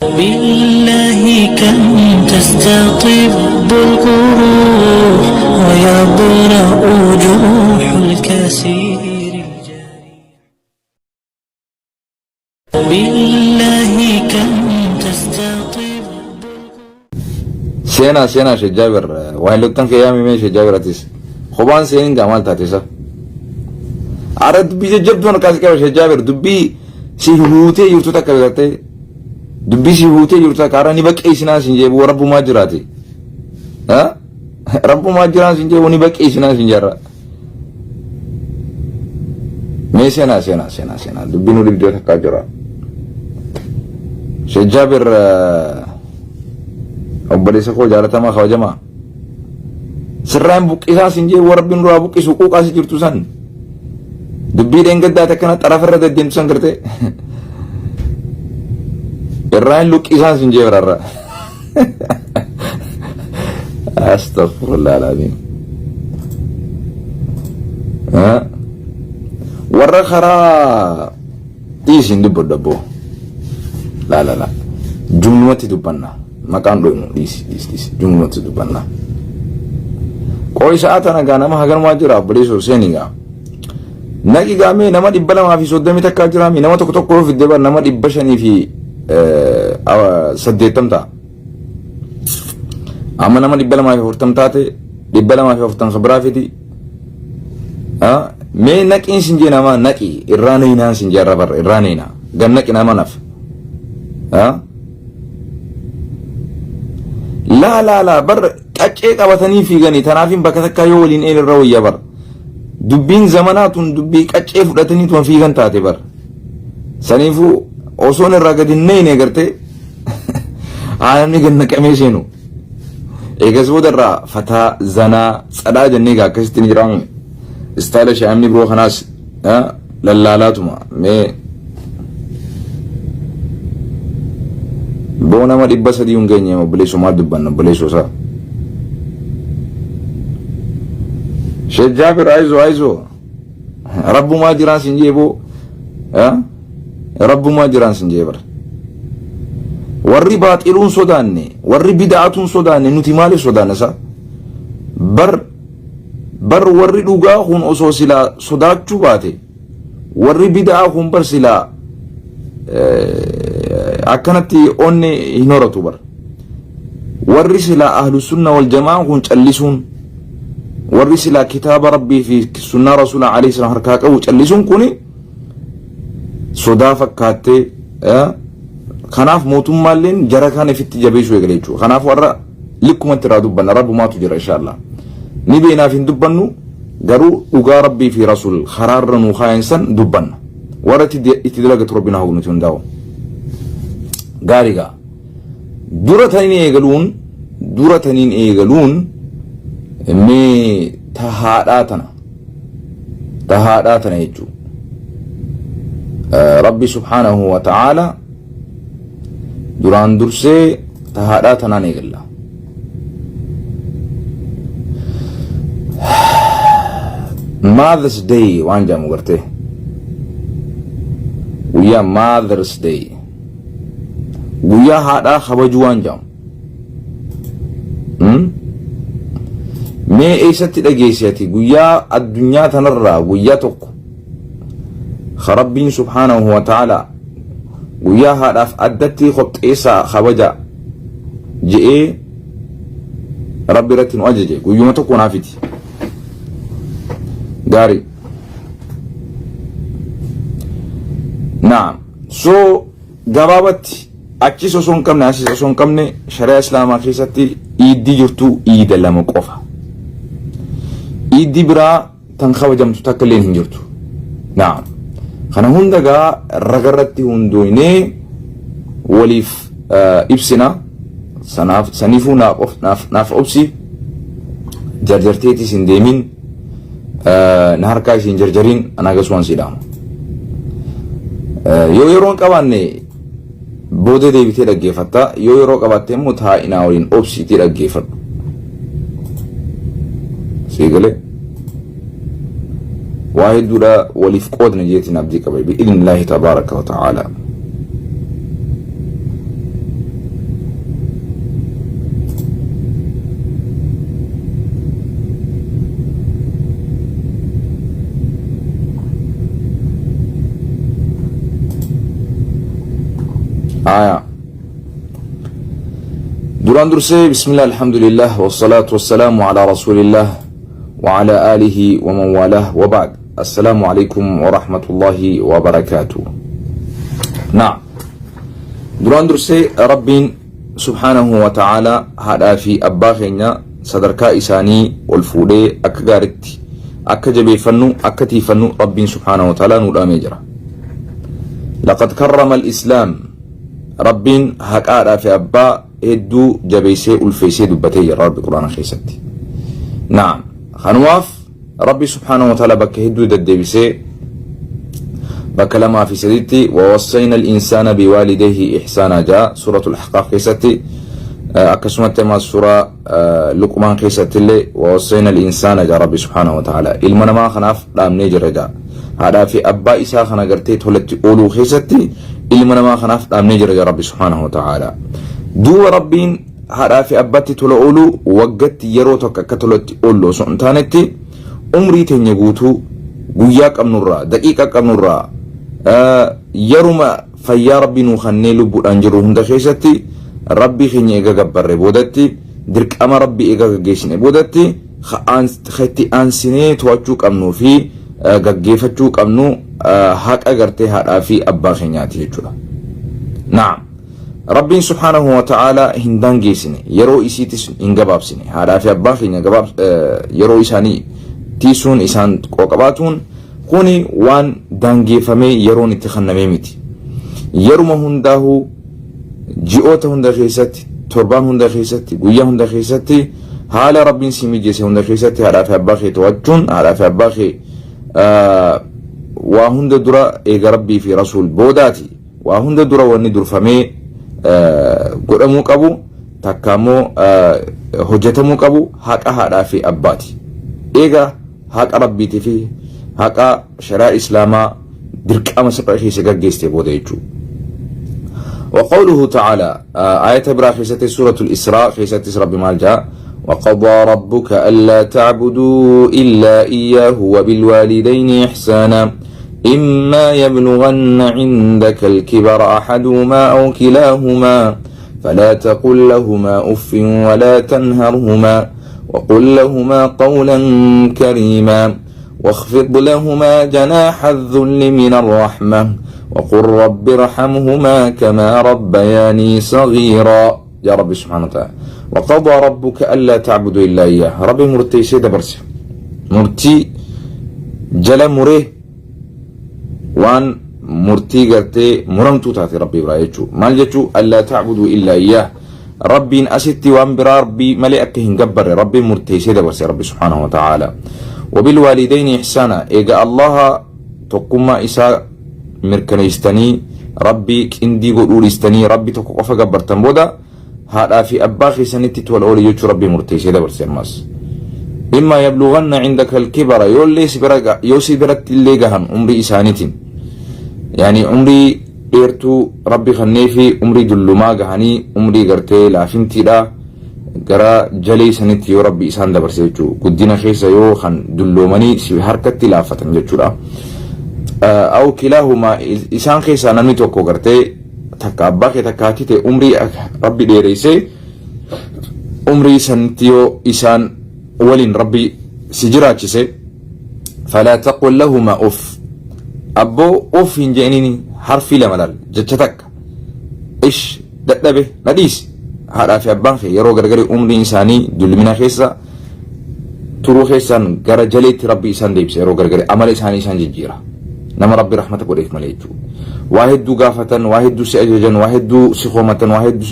بالله كم تستطب الجروح ويبرأ جروح الكثير الجريح. بالله كم تستطب. Seenaa seenaa Sheekh Jaabir waan lottan kee yaami mee Sheekh Jaabir atis kophaan seenin gaa maal taate isa Ara dubbii jajjabduun akkas qaba Sheekh Jaabir dubbii si huutee jirtu takka gartee dubbii si huutee jirtu takka ara ni baqeessinaa sin jeebu rabbumaa jiraate rabbumaa jiraan sin jeebu ni baqeessinaa sin jarra Mee seenaa seenaa seenaa seenaa dubbii nu dhibdee takkaa jira. Sheekh Jaabir obboleessa koo jaalatamaa kabajamaa. Sirraa hin buqqisaa sin jee warra rabbiin duraa buqqisu quuqaa si jirtu san. Dubbii dheengaddaati akkana xarafa irra deddeemtu san gartee. Irraa hin luqqisaa sin jee biraarra. Astaghfirullah alazim. Warra karaa dhiisi hin dubbadhu abboo. Laa laa laa. Jumlumatti dubbanna. Maqaan dhoynu dhiisi dhiisi dhiisi. Jumlumatti dubbanna. Qooyi sa'a tana gaa nama haganumaa jira obboleessoo seeni gaa. Naqi gaa mee nama 230 takkaa jiraa mi nama tokko tokko yoo fidde bar nama 580 ta'a. Amma nama 240 taate 240 kan biraa fidi. Mee naqiin sin jee namaa naqi irraa neynaan sin jee arra barra irraa neynaa gan naqi nama naf. Laa laa laa bar qaccee qabatanii fiiganii tanaafin bakka takkaa yoo waliin een irra wayya bar. Dubbiin zamanaa tun dubbii qaccee fudhatanii tun fiigan taate bar. Saniifuu osoon irraa gadi hin neeyne gartee haa namni gad naqamee seenu. Eegas booda irraa fataa zanaa tsadhaa jennee egaa akkasitti ni jiraamu. Istaayila shaamni biroo kanaas lallaalaatuma mee boo nama 300 hin geenye obboleessoo maal dubbanna obboleessoo isaa. Sheekh Jaabir ayizoo ayizoo rabbumaa jiraan sin jee boo rabbumaa jiraan sin jee bara. Warri baaxiluun sodaanne warri bida'atuun sodaanne nuti maaliif sodaanna isaa? Bar bar warri dhugaa kun osoo silaa sodaachuu baate Warri bid'aa kun bar silaa akkanatti onni hin horatu bar. Warri silaa ahlu sunna wal jamaa kun callisuun warri silaa kitaaba rabbii fi sunnaa rasuula alayhi salaam harkaa qabu callisuun kuni sodaa fakkaattee kanaaf mootummaalleen jara kana ifitti jabeessuu eegale jechuudha. Kanaaf warra likkumatti irraa dubbanna rabbumaatu jira inshallah. Ni beenaaf hin dubbannu Garuu dhugaa Rabbii fi Rasul karaarra nuu kaayan san dubbanna. Warra itti dalagatu Rabbi naa nuti hundaa'u. Gaarii gaa. Dura taniin eegaluun dura taniin eegaluun mee ta haadhaa tana ta haadhaa tana jechuudha. Rabbi subhaanahu wa ta'aala duraan dursee ta haadhaa tanaan eegalla. Mother's Day waan jedhamu gartee. Guyyaa Mother's Day. Guyyaa haadhaa kabajuu waan jedhamu. Mee eessatti dhageesse ati guyyaa addunyaa tanarraa guyyaa tokko ka Rabbiin subhaanahu wa ta'ala guyyaa haadhaaf addatti qopheessaa kabaja je'ee Rabbi irratti nu ajaje guyyuma tokko naa fidi. Gaarii. Naam. So gabaabatti achis osoo hin qabne asis osoo hin qabne shari'aa islaamaa keessatti iiddii jirtu iida lama qofa. Iiddii biraa tan kabajamtu takka illeen hin jirtu. Naam. Kana hunda gaa ragarratti hundooynee waliif ibsina. Sanaaf saniifuu naaf of naaf naaf obsi jarjarteetis hin deemin na harkaa isiin jarjariin anaa gasumaan sii dhaama. Yoo yeroo hin qabaanne booda deebitee dhaggeeffatta yoo yeroo qabaatte immoo taa'inaa waliin obsiitii dhaggeeffadhu. Sii galee waa hedduudha waliif qoodna jeetiin abdii qaba bi'idhnillaahi tabaaraka wa ta'aalaa. Aayaa. Duraan dursee bismillah, alhamdulillah, wassalaatu wassalaamu alaa rasuulillah wa alaa aalihi wa man waalaah, wa ba'd. Assalaamu alaikum wa rahmatullahi wa barakaatuh. Naam. Duraan dursee Rabbiin subhaanahu wa ta'aalaa haadhaa fi abbaa keenya sadarkaa isaanii ol fuudhee akka gaaritti akka jabeeffannu, akka tiifannu Rabbiin subhaanahu wa ta'aalaa nuu dhaamee jira. Laqad karrama al-Islaam, Rabbiin haqa haadhaa fi abbaa hedduu jabeessee ulfeessee dubbatee jira Rabbi Qur'aana keessatti. Naam. Kanumaaf Rabbi subhaanahu wa ta'ala bakka hedduu deddeebisee, bakka lamaa fi sadiitti, wawassayna al-insaana biwaalidayhi ihsaanaa jaa suuratul Ahqaaf keessatti. Akkasumatti ammas suuraa Luqmaan keessatti illee wawassayna al-insaana jaa Rabbi subhaanahu wa ta'ala. Ilma namaa kanaaf dhaamnee jira jaa. Haadhaa fi abbaa isaa kana gartee tolatti ooluu keessatti ilma namaa kanaaf dhaamnee jira jaa Rabbi subhaanahu wa ta'ala. Duuba Rabbiin haadhaa fi abbatti tola ooluu waggatti yeroo tokko akka tolatti oollu osoo hin taanetti, umrii teenya guutuu, guyyaa qabnurraa, daqiiqa qabnurraa, yeruma fayyaa Rabbi nuu kannee lubbuudhaan jirru hunda keessatti, Rabbii keenya eega gabbarre boodatti, dirqama Rabbi eega gaggeessine boodatti, itti aansinee to'achuu qabnuu fi gaggeeffachuu qabnu haqa gartee haadhaa fi abbaa keenyaati jechuudha. Naam. Rabbiin subhaanahu wa ta'ala hin daangeessine, yeroo isiitis hin gabaabsine. Haadhaa fi abbaa keenya yeroo isaanii tiisuun, isaan qoqabaatuun kuni waan daangeeffamee yeroon itti kennamee miti. Yeruma hundaahuu, ji'oota hunda keessatti, torbaan hunda keessatti, guyyaa hunda keessatti, haala Rabbiin si mijeesse hunda keessatti haadhaa fi abbaa kee to'achuun, haadhaa fi abbaa kee waa hunda dura, eega Rabbii fi Rasuul boodaati. Waa hunda dura wanni durfamee godhamuu qabu, takka immoo hojjetamuu qabu, haqa haadhaa fi abbaati. Eega haqa Rabbiitii fi haqa shari'aa Islaamaa dirqama sirra keessa gaggeessite booda jechuudha. وقوله تعالى، آية برا خيستي، سورة الإسراء خيستي، ربي مال جاء: وقضى ربك ألا تعبدوا إلا إياه وبالوالدين إحسانا إما يبلغن عندك الكبر أحدهما أو كلاهما فلا تقل لهما أف ولا تنهرهما وقل لهما قولا كريما واخفض لهما جناح الذل من الرحمة وقل رب ارحمهما كما ربياني صغيرا. يا ربي سبحانه وتعالى: وقضى ربك ألا تعبدوا إلا إياه. ربي murteessee dabarse, murtii jala muree, waan murtii gartee muramtuu taate Rabbii biraa jechuu. Maal jechuu? ألا تعبدوا إلا إياه, Rabbiin asitti waan biraa Rabbii malee akka hin gabbarre Rabbiin murteessee dabarse, Rabbi subhaanahu wa ta'ala. وبالوالدين إحسانا, eega Allaha tokkummaa isaa mirkaneessitanii, Rabbii qindii godhuu dhiistanii, Rabbi tokko qofa gabbartan booda, haadhaa fi abbaa keessanitti tola oole jechuu Rabbii murteessee dabarse ammas. إما يبلغن عندك الكبر, yoollee si bira yoo si biratti illee gahan umrii isaaniitiin, yani umrii dheertuu Rabbi kannee fi umrii dullumaa gahanii, umrii gartee laafintiidha gara jalee sanitti yoo Rabbi isaan dabarse jechuu, guddina keessa yoo kan dulloomanii si harkatti laafatan jechuudha. أو كلاهما, isaan keessaa namni tokko gartee takka abbaa kee takka haati ta'e, umrii Rabbi dheereessee umrii sanitti yoo isaan waliin Rabbi si jiraachise, فلا تقل لهما أف, abboo uff hin je'iniini. Harfii lama laal, jecha takka, ish, dadhabe, na dhiisi. Haadhaa fi abbaan kee yeroo gargari umriin isaanii dullumina keessa turuu keessaan gara jaleetti Rabbi isaan deebise, yeroo gargari amala isaanii isaan jijjiira, nama Rabbi rahmata godheef malee jechuudha. Waa hedduu gaafatan, waa hedduu si ajajan, waa hedduu si komatan, waa hedduu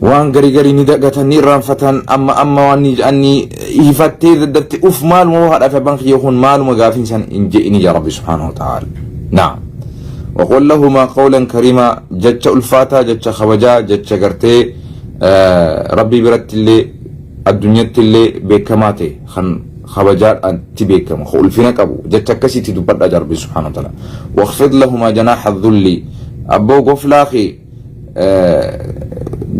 waan garii garii ni dagatan, ni irraanfatan. Amma amma waan ni jedhanii hifattee daddabte, uf, maaluma haadhaa fi abbaan kiyya kun maaluma gaafiin isaan hin je'ini jaa Rabbi subhaanahu wa ta'ala. Naam. وقل لهما قولا كريما, jecha ulfaataa, jecha kabajaa, jecha gartee Rabbii biratti illee addunyatti illee beekamaa ta'e, kan kabajaadhaan itti beekamu, kan ulfina qabu, jecha akkasiitti dubbadhaa jaa Rabbi subhaanahu wa ta'ala. واخفض لهما جناح الذل, abboo goflaa kee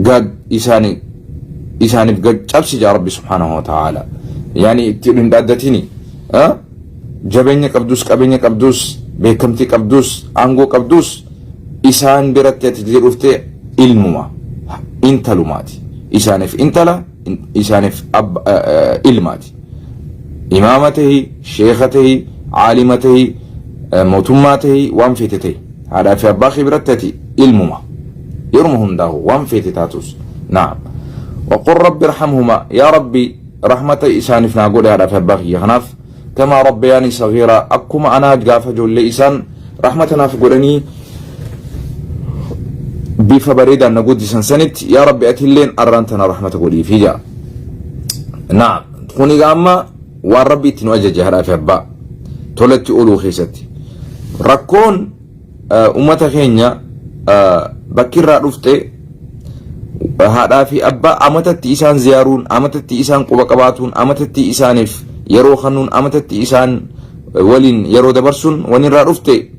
gad isaaniif gad cabsi jaa Rabbi subhaanahu wa ta'ala. Yani itti hin dhaaddatini. Jabeenya qabdus, qabeenya qabdus, beekamtii qabdus, aangoo qabdus, Isaan biratti ati gizee dhufte ilmuma, intalumaati. Isaaniif intala, isaaniif ilmaati. Imaama tahi, sheekha tahi, aalima tahi, mootummaa tahi, waan feete tahi. Haadhaa fi abbaa kee biratti ati ilmuma. Yeruma hundaahu waan feete taatus. Naam. Waqul rabbi irhamhuma, yaa Rabbi rahmata isaaniif naa godhe haadhaa fi abbaa kiyya kanaaf. Kamaa rabbayaanii sagiiraa, akkuma anaa gaafa ijoollee isaan rahmata naaf godhanii bifa bareedaan na guddisan sanitti, yaa Rabbi atilleen arraan tana rahmata godhiifi jaa. Naam, kun egaa amma waan Rabbi itti nu ajaje haadhaa fi abbaa tolatti ooluu keessatti. Rakkoon ummata keenya bakki irraa dhufte haadhaa fi abbaa amatatti isaan ziyaaruun, amatatti isaan quba qabaatuun, amatatti isaaniif yeroo kennuun, amatatti isaan waliin yeroo dabarsuun waan irraa dhufte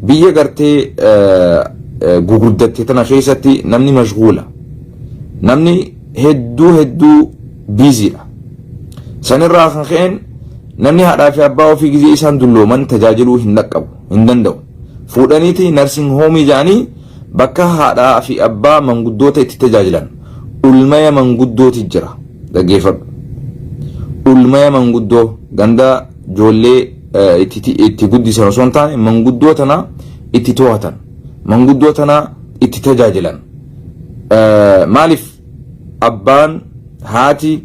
biyya gartee guguddatte tana keessatti namni mashguula. Namni hedduu hedduu busy dha. Sanirraa kan ka'een namni haadhaa fi abbaa ofii gizee isaan dullooman tajaajiluu hin dhaqqabu, hin danda'u. Fuudhaniiti nursing home jedhanii bakka haadhaa fi abbaa manguddoota itti tajaajilan. Ulmaya manguddooti jira. Dhaggeeffadhu. Ulmaya manguddoo ganda ijoollee itti guddisan osoo hin taane manguddoo tana itti to'atan. Manguddoo tana itti tajaajilan. Maaliif abbaan, haati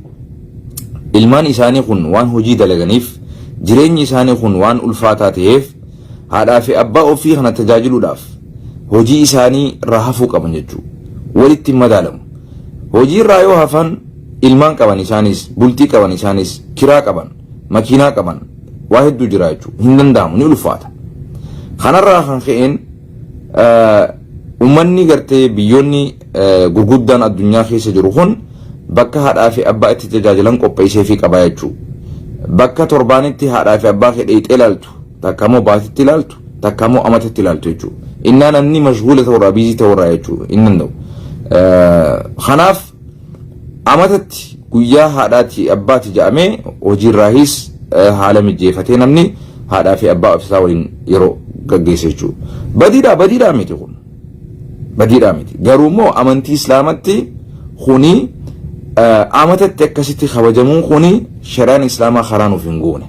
ilmaan isaanii kun waan hojii dalaganiif, jireenyi isaanii kun waan ulfaataa ta'eef, haadhaa fi abbaa ofii kana tajaajiluudhaaf hojii isaanii irraa hafuu qaban jechuudha. Walitti hin madaalamu. Hojii irraa yoo hafan ilmaan qaban isaanis, bultii qaban isaanis, kiraa qaban, makiinaa qaban, waa hedduu jira jechuudha. Hin danda'amu, ni ulfaata. Kanarraa kan ka'een uummanni gartee biyyoonni gurguddaan addunyaa keessa jiru kun bakka haadhaa fi abbaa itti tajaajilan qopheessee fi qabaa jechuudha. Bakka torbaanitti haadhaa fi abbaa kee dheeyxee ilaaltu, takka immoo baatitti ilaaltu, takka immoo amatatti ilaaltu jechuudha. Innaa namni mashguula ta'urraa, busy ta'urraa jechuudha hin danda'u. Kanaaf amatatti guyyaa haadhaati abbaati jedhamee hojiirraahis haala mijeeffatee namni haadhaa fi abbaa ofiisaa waliin yeroo gaggeessa jechuudha. Badiidhaa badiidhaa miti kun. Badiidhaa miti. Garuu immoo amantii Islaamatti kuni amatatti akkasitti kabajamuun kuni shari'aan Islaamaa karaa nuuf hin goone.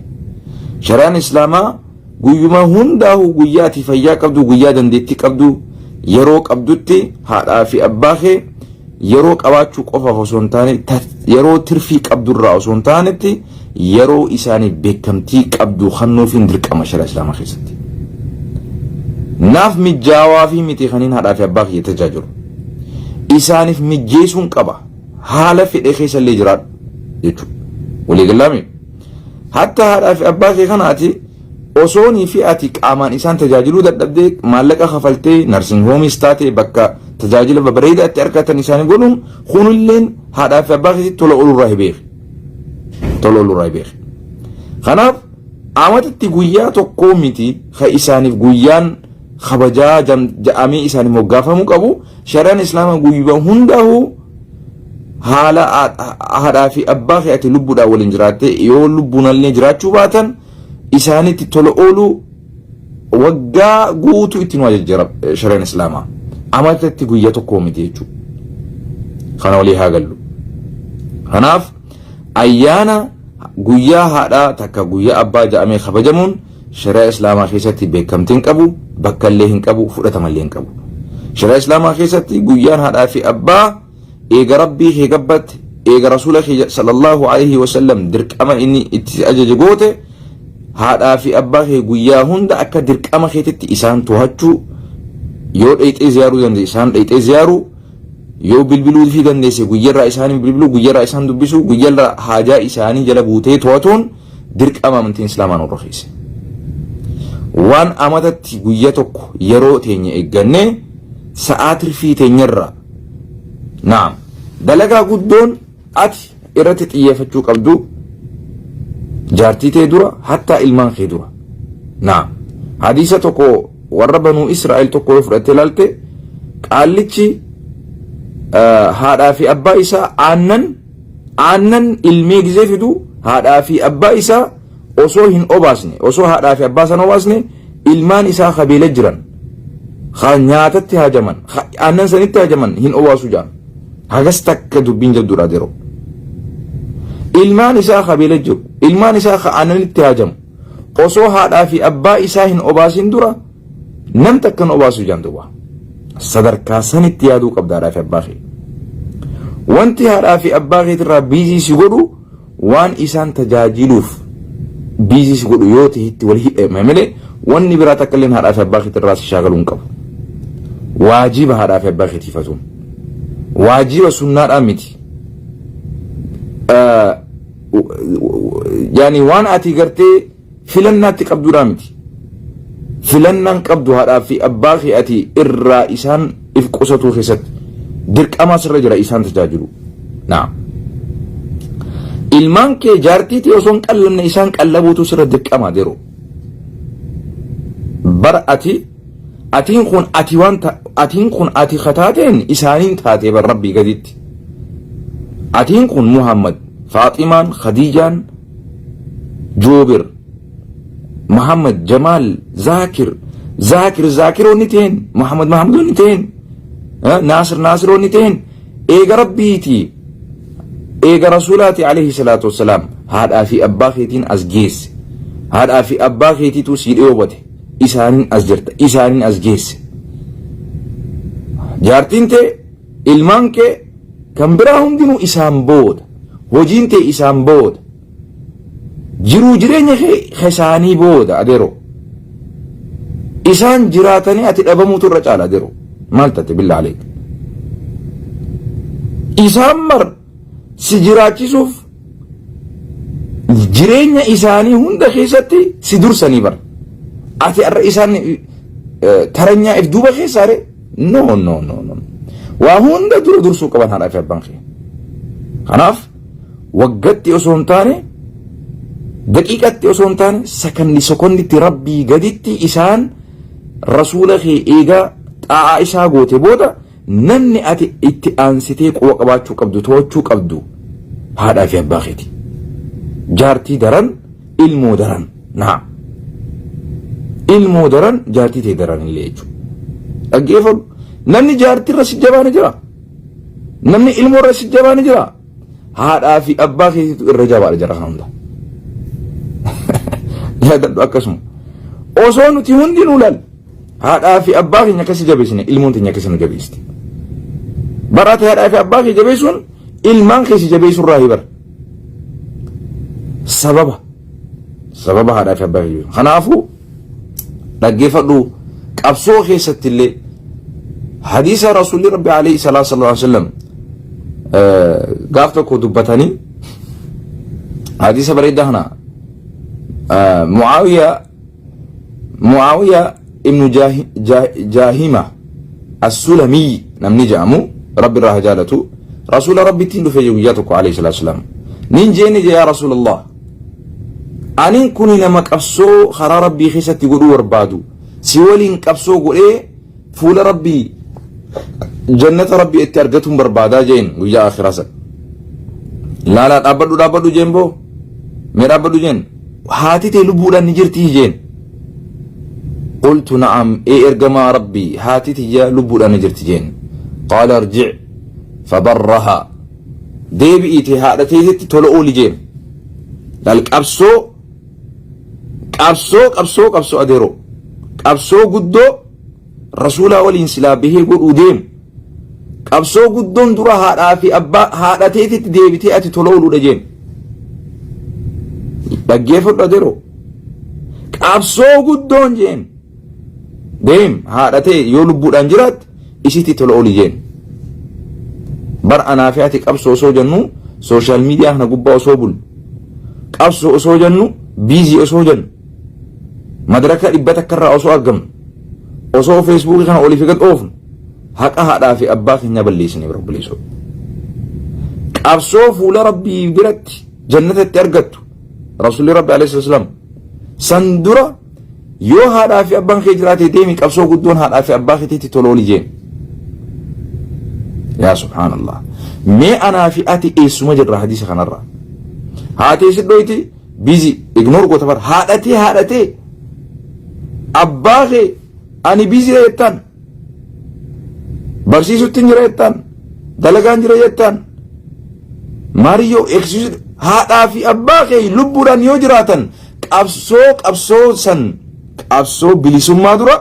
Shari'aan Islaamaa guyyuma hundaa'u guyyaa ati fayyaa qabdu, guyyaa dandeettii qabdu, yeroo qabdutti haadhaa fi abbaa kee yeroo qabaachuu qofaaf osoo hin taane, yeroo tirfii qabdurraa osoo hin taanetti yeroo isaaniif beekamtii qabdu kennuufiin dirqama shari'a Islaamaa keessatti. Naaf mijaawaa fi miti kaniin haadhaa fi abbaa kiyya tajaajilu. Isaaniif mijjeessuun qaba. Haala fedhe keessa illee jiraadhu jechuudha. Waliigalaami. Hatta haadhaa fi abbaa kee kanaati osoonii fi ati qaamaan isaan tajaajiluu dadhabdee maallaqa kafaltee nursing home is taate bakka tajaajila babareedaa itti argatan isaanii godhuun kunilleen haadhaa fi abbaa keetti tola oolurraa hin beeki. Tola oolurraa hin beeki. Kanaaf amatatti guyyaa tokkoo miti ka isaaniif guyyaan kabajaa ja'amee isaaniif moggaafamuu qabu. Shari'aan Islaamaa guyyuma hundaa'uu haala haadhaa fi abbaa kee ati lubbuudhaan waliin jiraatte, yoo lubbuunallee jiraachuu baatan, isaanitti tola ooluu waggaa guutuu itti nu ajajjera shari'aan Islaamaa. Amatatti guyyaa tokkoo miti jechuudha. Kana walii haa gallu. Kanaaf ayyaana guyyaa haadhaa takka guyyaa abbaa ja'amee kabajamuun shari'aa Islaamaa keessatti beekamtii hin qabu, bakka illee hin qabu, fudhatama illee hin qabu. Shari'aa Islaamaa keessatti guyyaan haadhaa fi abbaa eega Rabbii kee gabbatte, eega Rasuula kee sallallahu alaihi wasallam dirqama inni itti ajaje goote, haadhaa fi abbaa kee guyyaa hunda akka dirqama keetitti isaan to'achuu, yoo dheeyxee ziyaaruu dandeesse isaan dheeyxee ziyaaruu, yoo bilbiluu fi dandeesse guyyarraa isaanii bilbiluu, guyyarraa isaan dubbisuu, guyyarraa haajaa isaanii jala buutee to'atuun dirqama amantiin Islaamaa nurra keesse. Waan amatatti guyya tokko yeroo teenya eeggannee sa'aa tirfii teenyarraa, naam, dalagaa guddoon ati irratti xiyyeeffachuu qabdu jaartii tee dura, hattaa ilmaan kee dura. Naam, hadiisa tokko warra Banuu Israa'el tokko yoo fudhattee ilaalte, qaallichi haadhaa fi abbaa isaa aannan ilmee gizee fidu haadhaa fi abbaa isaa osoo hin obaasne, osoo haadhaa fi abbaa sana obaasne, ilmaan isaa kabeela jiran Ka nyaatatti haajaman, ka aannan sanitti haajaman hin obaasu jaan. Hagas takka dubbiin jabduudha yeroo. Ilmaan isaa ka beela jiru, ilmaan isaa ka aannanitti haajamu, osoo haadhaa fi abbaa isaa hin obaasin dura nam takka hin obaasu jaan duuba. Sadarkaa sanitti yaaduu qabda haadhaa fi abbaa kee. Wanti haadhaa fi abbaa keetirraa busy si godhu waan isaan tajaajiluuf busy si godhu yoo ta'etti wal hidhame malee, wanni biraa takka illee haadhaa fi abbaa keetirraa si shaakaluu hin qabu. Waajiba haadhaa fi abbaa keetiifatuun. Waajiba sunnaadhaa miti. Yaani waan ati gartee filannaatti qabduudhaa miti. Filannaan qabdu haadhaa fi abbaa kee ati irraa isaan if qusatuu keessatti dirqamaa sirra jira isaan tajaajilu. Naam. Ilmaan kee jaartiitii osoo hin qallamne isaan qallabuutu sirra dirqama yeroo. Bara ati atiin kun ati waan atiin kun ati kataateen isaaniin taatee bar Rabbii gaditti. Atiin kun Muhammad, Faaximaan, Khadiijaan, Joobir, Muhammad, Jamaal, Zaakir, Zaakir, Zaakiroonni ta'een, Muhammad, Muhammadoonni ta'een, Naasir, Naasiroonni ta'een, eega Rabbiiti, eega Rasuulaati alayhi salaatu wassalaam haadhaa fi abbaa keetiin as geesse. Haadhaa fi abbaa keetiitu sii dheebate. Isaaniin as jirta, isaaniin as geesse. Jaartiin tee, ilmaan kee kan biraa hundinuu isaan booda. Hojiin tee isaan booda. Jiruu jireenya kee isaanii booda adeeroo. Isaan jiraatanii ati dhabamuutu irra caala adeeroo. Maal taate billaa aleek. Isaan mar si jiraachisuuf jireenya isaanii hunda keessatti si dursanii bara. Ati har'a isaan taranyaa if duuba keessaa ree? No, no, no, no. Waa hunda dura dursuu qaban haadhaa fi abbaan kee. Kanaaf waggatti osoo hin taane, daqiiqatti osoo hin taane, sakandi sekonditti Rabbii gaditti isaan rasuula kee eegaa xaa'aa isaa goote booda namni ati itti aansitee quba qabaachuu qabdu, to'achuu qabdu haadhaa fi abbaa keeti. Jaartii daran, ilmoo daran naa. Ilmoo daran, jaartii ta'e daran illee jechuudha. Dhaggeeffadhu. Namni jaartii irra si jabaa ni jira. Namni ilmoo irra si jabaa ni jira. Haadhaa fi abbaa keetiitu irra jabaadha jara kana hunda. Yaadadhu akkasuma. Osoo nuti hundinuu laal haadhaa fi abbaa keenya akkasi jabeessine, ilmoon teenya akkasi nu jabeessiti. Baraate haadhaa fi abbaa kee jabeessuun ilmaan kee si jabeessuu irraa bara. Sababa. Sababa haadhaa fi abbaa kee jabeessuun. Kanaafuu dhaggeeffadhu, qabsoo keessatti illee hadiisa Rasuulli Rabbi alayhi salaatu wa sallam gaaf tokko dubbatanii, hadiisa bareedaa kana, Muaawiya ibnu Jaahima As-Sulamii namni jedhamu, Rabbi irraa haa jaalatu, Rasuula Rabbittiin dhufe guyyaa tokko alayhi salaatu wassalaam. Nin jeeni je, "Yaa Rasuulallah, anin kuni nama qabsoo karaa Rabbii keessatti godhuu barbaadu, si waliin qabsoo godhee fuula Rabbii, jannata Rabbii itti argatuun barbaadaa," jeen guyyaa akhiraa san. Laalaa, "Dhaabbadhu, dhaabbadhu," jeen. "Boo mee dhaabbadhu," jeen. "Haati tee lubbuudhaan ni jirtii?" jeen. "Qultu na'am, ee ergamaa Rabbii, haati tiyya lubbuudhaan ni jirti," jeen. "Qaala irji' fabarraha, deebi'iite haadha teetitti tola ooli," jeen. Laal, qabsoo, qabsoo, qabsoo, qabsoo adeeroo, qabsoo guddoo rasuulaa waliin silaa bahee godhuu deemu, qabsoo guddoon dura haadhaa fi abbaa haadha teetitti deebitee ati tola ooluudha jeen. Dhaggeeffadhu adeeroo, qabsoo guddoon jeen, deem haadha ta'e yoo lubbuudhaan jiraatte isitti tola ooli jeen. Bar anaa fi ati qabsoo osoo jennu, social media kana gubbaa osoo bullu, qabsoo osoo jennu, busy osoo jennu, madaraka 100 irraa osoo argamnu, osoo Facebookii kana olii fi gad oofnu, haqa haadhaa fi abbaa keenya balleessine bira obboleessoo. Qabsoo fuula Rabbii biratti jannata itti argattu Rasuulli Rabbi alayhi salaam san dura yoo haadhaa fi abbaan kee jiraate deemi, qabsoo guddoon haadhaa fi abbaa keetiitti tola ooli jeen. Yaa subhaanallah. Mee anaa fi ati eessuma jirra hadiisa kanarra? Haatee si dhoyti busy ignore goota bar haadhatee abbaa kee ani busy jettaan. Barsiisutti hin jira jettaan. Dalagaan jira jettaan. Maariyyoo eegsisu haadhaa fi abbaa kee lubbuudhaan yoo jiraatan qabsoo qabsoo san qabsoo bilisummaa dura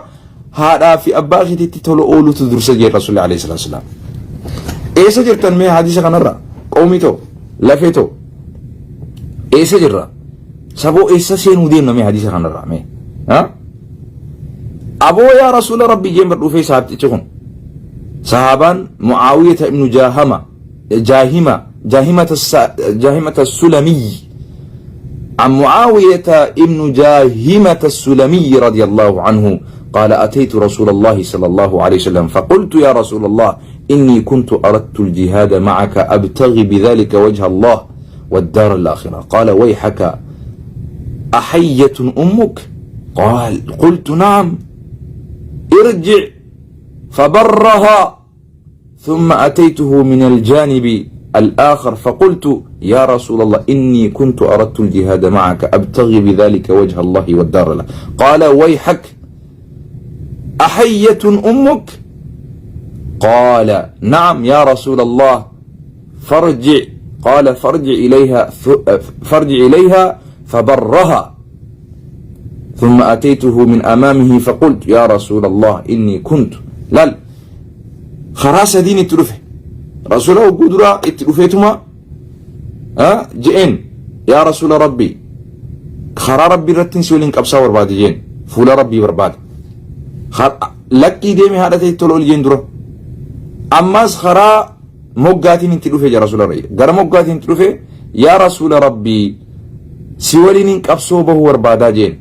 haadhaa fi abbaa keetitti tola oolutu dursa jee Rasuulli alayhi salaatu wasalaam. Eessa jirtan mee hadiisa kanarra? Qawmii too, lafee too. Eessa jirra? Saboo eessa seenuu deemna mee hadiisa kanarraa mee? Ha? Aboo yaa Rasuula Rabbii jeen bar dhufee sahabtichi kun. Sahaabaan Mu'aawiyata ibnu Jaahama Jaahima Jaahimata Jaahimata Sulamiyyi عن معاوية ابن جاهمة السلمي رضي الله عنه قال أتيت رسول الله صلى الله عليه وسلم فقلت يا رسول الله إني كنت أردت الجهاد معك أبتغي بذلك وجه الله والدار الآخرة قال ويحك أحية أمك قال قلت نعم ارجع فبرها ثم أتيته من الجانب الآخر فقلت يا رسول الله إني كنت أردت الجهاد معك أبتغي بذلك وجه الله والدار له قال ويحك أحية أمك قال نعم يا رسول الله فارجع قال فارجع إليها فارجع إليها فبرها ثم أتيته من أمامه فقلت يا رسول الله إني كنت لا karaa sadiin itti dhufe rasuula hogguu duraa itti dhufeetuma je'een yaa rasuula rabbii karaa rabbii irratti si waliin qabsaa barbaade jeen fuula rabbii barbaade lakkii deemi haadha ta'e tola ol jeen dura ammas karaa moggaatiin itti dhufe jaa rasuula rabbii gara moggaatiin itti dhufe yaa rasuula rabbii si waliin qabsoo bahuu barbaadaa jeen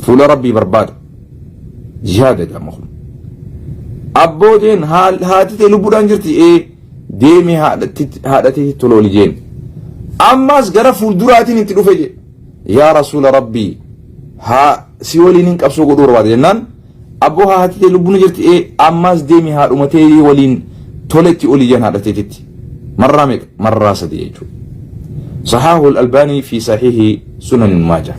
fuula rabbii barbaada Jihaada jedhama kun. Abboo jeen haati tee lubbuudhaan jirti ee deemi haadha teetti tola oli jeen. Ammas gara fuulduraatiin itti dhufe jee. Yaa rasuula rabbii haa si waliin hin qabsoo godhuu barbaada jennaan abboo haa haati tee lubbuun jirti ee ammas deemi haadhuma tee waliin tola itti oli jeen haadha teetitti. Marraa meeqa? Marraa sadii jechuudha. Sahaahu al-Albaanii fi sahihi sunan Maajah.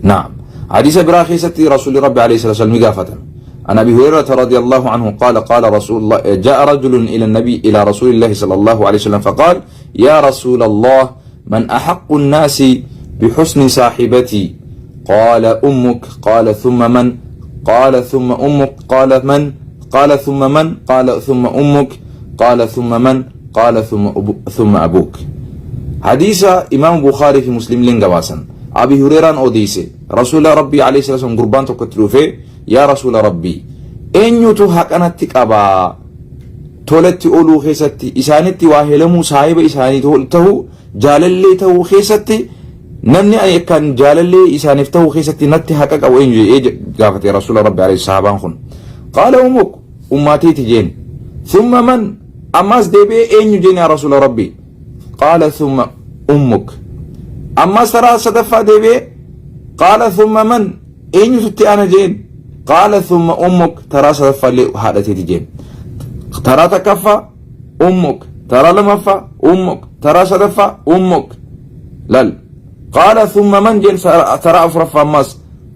Naam. Hadiisa biraa keessatti Rasuulli Rabbi alayhi salatu wasallam ni gaafatame. عن أبي هريرة رضي الله عنه قال قال رسول الله جاء رجل إلى النبي إلى رسول الله صلى الله عليه وسلم فقال يا رسول الله من أحق الناس بحسن صاحبتي قال أمك قال ثم من قال ثم أمك قال من قال ثم من قال ثم أمك قال ثم من قال ثم أبو ثم أبوك Hadiisa Imaam Bukhaarii fi Muslimilleen gabaasan. Abi Hureeraan odeeyse. Rasuula Rabbii alayhi salaatu wassalaam gurbaan tokko itti dhufee yaa Rasuula Rabbii eenyutu haqa natti qabaa tolatti ooluu keessatti isaanitti waa helamuu saahiba isaanii ta'uu jaalallee ta'uu keessatti namni ani akkaan jaalallee isaaniif ta'uu keessatti natti haqa qabu eenyu jedhee gaafate Rasuula Rabbii alayhi sahabaan kun. Qaala umuk ummaa teeti jeen. Thumma man ammaas deebi'ee eenyu jeen yaa Rasuula Rabbii. Qaala thumma ummuk. Ammas taraa sadaffaa deebi'ee qaala thumma man eenyutu itti aana jeen qaala thumma ummuk taraa sadaffaa illee haadha teeti jeen. Taraa takkaffaa ummuk taraa lamaffaa ummuk taraa sadaffaa ummuk lal qaala thumma man jeen taraa afuraffaa ammas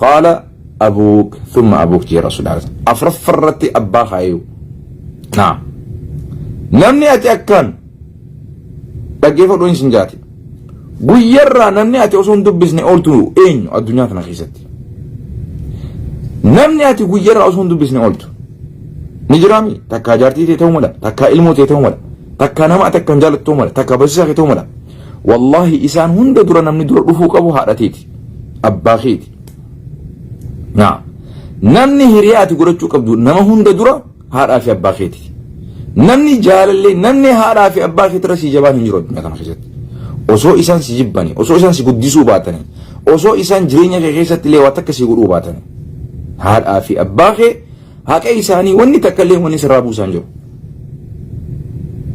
qaala abuuk thumma abuuk jee rasuulli afuraffaa irratti abbaa kaayuu. Naam. Namni ati akkaan Dhaggeeffadhu hin sin jaati. Guyyarraa namni ati osoo hin dubbisne ooltu eenyu addunyaa kana keessatti? Namni ati guyyarraa osoo hin dubbisne ooltu ni jiraami? Takkaa jaartii tee ta'uu mala, takkaa ilmoo tee ta'uu mala, takkaa nama ati akkan jaalattu ta'uu mala, takkaa barsiisaa kee ta'uu mala. Wallaahi isaan hunda dura namni dura dhufuu qabu haadha teeti, abbaa keeti. Naa namni hiriyaa ati godhachuu qabdu nama hunda dura haadhaa fi abbaa keeti. Namni jaalallee namni haadhaa fi abbaa keetirra sii jabaan hin jiru addunyaa kana keessatti. Osoo isaan si jibbani, osoo isaan si guddisuu baatani, osoo isaan jireenya kee keessatti illee waa takka si godhuu baatani. Haadhaa fi abbaa kee haqa isaanii wanni takka illee wanni sirraa buusaan jiru.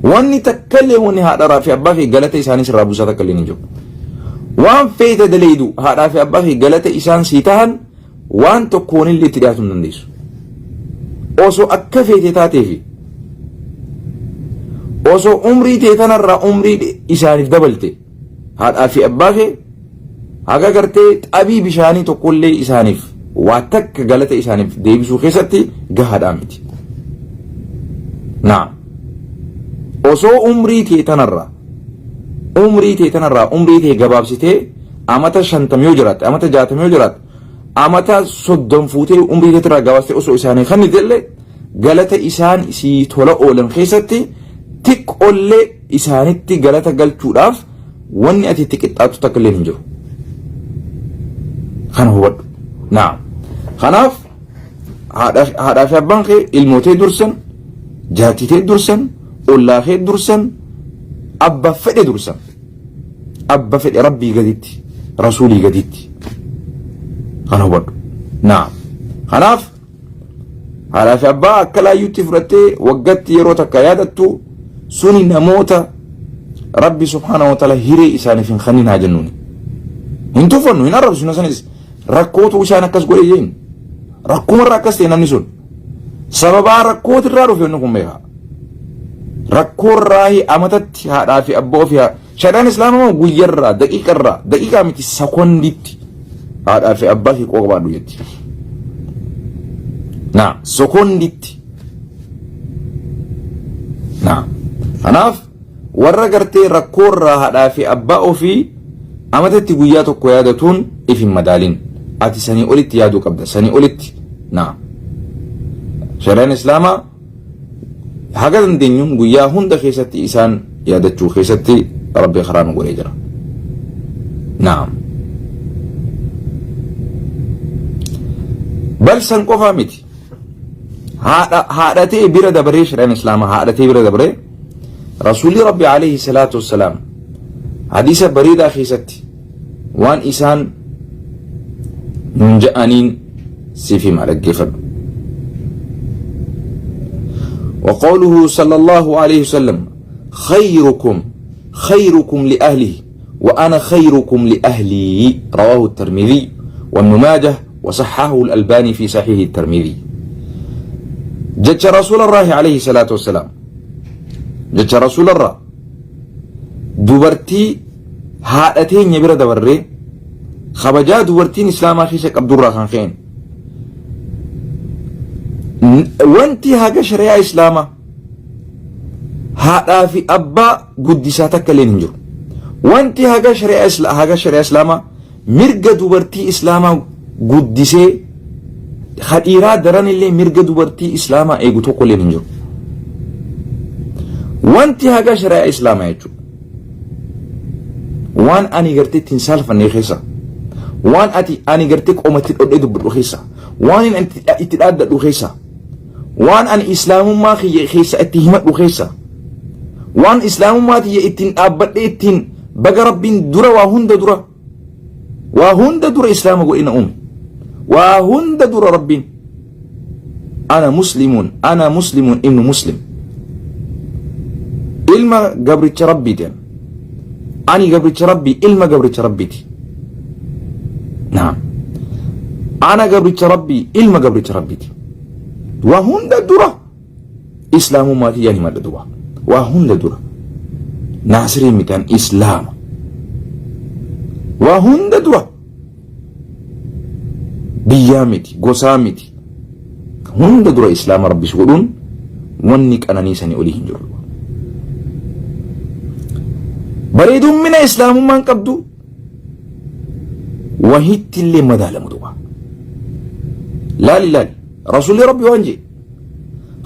Wanni takka illee wanni haadhaa fi abbaa kee galata isaanii sirraa buusaa takka illee hin jiru. Waan feete daleeydu haadhaa fi abbaa kee galata isaan sii tahan waan tokkoonillee itti dhiyaatu hin dandeessu. Osoo akka feete taatee fi osoo umrii tee tanarraa umrii isaaniif dabalte haadhaa fi abbaa kee haga gartee xabii bishaanii tokkollee isaaniif waa takka galata isaaniif deebisuu keessatti gahaadhaa miti. Naam. Osoo umrii tee tanarraa umrii tee tanarraa umrii tee gabaabsitee amata 50 yoo jiraatte, amata 60 yoo jiraatte, amata 30 fuutee umrii teetirraa gabaabsitee osoo isaanii kennite illee galata isaan sii tola oolan keessatti xiqqoollee isaanitti galata galchuudhaaf wanni ati itti qixxaattu takka illee hin jiru. Kana hubadhu. Naam. Kanaaf haadhaa fi abbaan kee ilmootee dursan, jaartii tee dursan, ollaa kee dursan, abba fedhe dursan. Abba fedhe rabbii gaditti, rasuulii gaditti. Kana hubadhu. Naam. Kanaaf haadhaa fi abbaa akka laayyuutti fudhattee waggatti yeroo takka yaadattu suni namoota Rabbi subhaanahu wa ta'ala hiree isaaniif hin kennin haa jennuuni. Hin tuffannu, hin arrabsinu sanis rakkootu isaan akkas godhe jeen. Rakkumarraa akkas ta'e namni sun. Sababaa rakkootirraa dhufe inni kun beekaa. Rakkoorraa amatatti haadhaa fi abbaa ofii shari'aan islaamaa guyyarraa daqiiqarraa daqiiqaa miti sekonditti haadhaa fi abbaa kee quba qabaadhu jetti. Naa sekonditti. Naa kanaaf warra gartee rakkoorraa haadhaa fi abbaa ofii amatatti guyyaa tokko yaadatuun if hin madaalin. Ati sanii olitti yaaduu qabda sanii olitti. Naa shari'aan islaamaa haga dandeenyuun guyyaa hunda keessatti isaan yaadachuu keessatti Rabbi karaa nu godhee jira. Naam. Bal san qofaa miti. Haadha ta'e bira dabaree shari'aan islaamaa haadha ta'e bira dabaree Rasuulli Rabbi alayhi salaatu wassalaam hadiisa bareedaa keessatti waan isaan nun ja'aniin siif hima dhaggeeffadhu. وقوله صلى الله عليه وسلم خيركم خيركم لأهله وأنا خيركم لأهلي رواه الترمذي وابن ماجه وصححه الألباني في صحيح الترمذي جتش رسول الله عليه الصلاة والسلام جتش رسول الله dubartii haadha teenya bira dabarree kabajaa dubartiin islaamaa keessa qabdurraa kan ka'een wanti haga shari'aa islaamaa haadhaa fi abbaa guddisaa takka illee hin jiru. Wanti haga shari'aa haga shari'aa islaamaa mirga dubartii islaamaa guddisee hadhiiraa daran illee mirga dubartii islaamaa eegu tokko illee hin jiru. Wanti haga shari'aa islaamaa jechuudha. Waan ani gartee ittiin saalfanne keessa, waan ati ani gartee qomatti dhodhee dubbadhu keessa, waan inni itti dhaaddadhu keessa, waan ani islaamummaa kiyya keessa itti himadhu keessa, waan islaamummaa tiyya ittiin dhaabbadhee ittiin baga rabbiin dura waa hunda dura waa hunda dura islaama godhee na uume. Waa hunda dura rabbiin ana muslimuun ana muslimuun ibnu muslim ilma gabricha rabbiiti ani gabricha rabbii ilma gabricha rabbiiti naam ana gabricha rabbii ilma gabricha rabbiiti waa hunda dura islaamummaa kiyyaan himadha duba waa hunda dura naasirii mitan islaama waa hunda dura biyyaa miti gosaa miti hunda dura islaama rabbi si godhuun wanni qananii sanii olii hin jiru. Bareedummina islaamummaan qabdu wahitti illee madaalamu duba. Laali laali rasuulli rabbi waan jee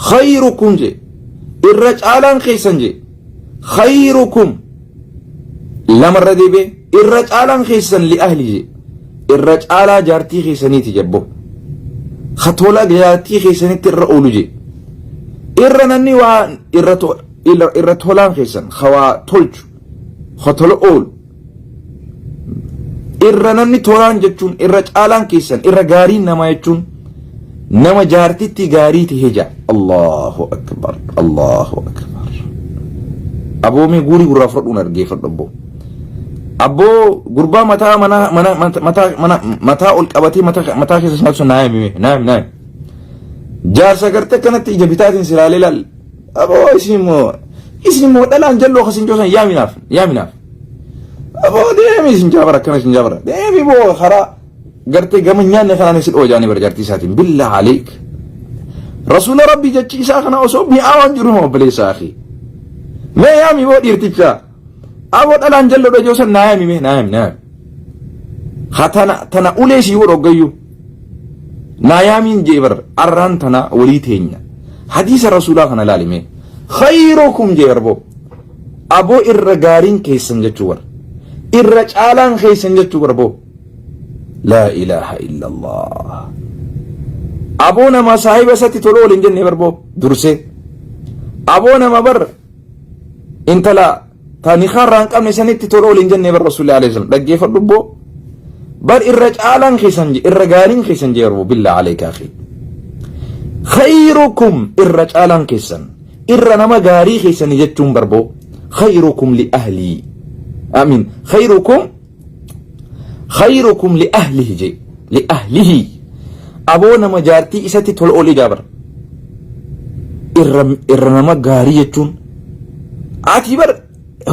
khayrukum jee irra caalaan keessan jee khayrukum lamarra deebi'ee irra caalaan keessan li ahli jee irra caalaa jaartii keessaniiti jabbo ka tola jaartii keessanitti irra oolu jee irra namni waa irra irra tolaan keessan ka waa tolchu ka tola oolu irra namni tolaan jechuun irra caalaan keessan irra gaariin namaa jechuun nama jaartitti gaarii ta'e ja'a Allahu akbar Allahu akbar aboo mee guurii gurraa fudhadhuun argeeffadhu abboo abboo gurbaa mataa mana mana mataa mana mataa ol qabatee mataa mataa keessa nyaatu sun naa himi naa himi naa himi jaarsa gartee akkanatti ija bitaatiin silaalee laal aboo isin immoo isin immoo dhalaan jalloo kasin joosan yaaminaaf yaaminaaf Aboo deemi isin jaabara akkana isin jaabara deemi boo karaa gartee gama nyaanne kanaan isin dhoojaanii bara jaartii isaatiin billaa aleek. Rasuula Rabbii jechi isaa kana osoo mi'aawaan jiru hima obboleessa akhi. Mee yaami boo dhiirticha. Aboo dhalaan jalloodha ijoo san naa yaami mee naa yaami naa yaami. Ha tana tana ulee sii godhu hoggayyuu. Naa yaamiin jee bar arraan tana walii teenya. Hadiisa rasuulaa kana laali mee. Khayrukum jee bar boo. Aboo irra gaariin keessan jechuu bar. Irra caalaan keessan jechuu bar boo. Laa ilaaha illallah. Aboo nama saahiba isatti tola waliin jenne bar boo dursee. Aboo nama bar intala ta nikaa irraa hin qabne sanitti tola waliin jenne bar rasuulli alayhi salam dhaggeeffadhu boo. Bar irra caalaan keessan irra gaariin keessan jee bar billaa alayka akhi. Khayrukum irra caalaan keessan irra nama gaarii keessanii jechuun barboo khayrukum li ahlii. Amin khayrukum khayrukum li ahlihi jee li ahlihi aboo nama jaartii isatti tola oole jaabar irra irra nama gaarii jechuun ati bar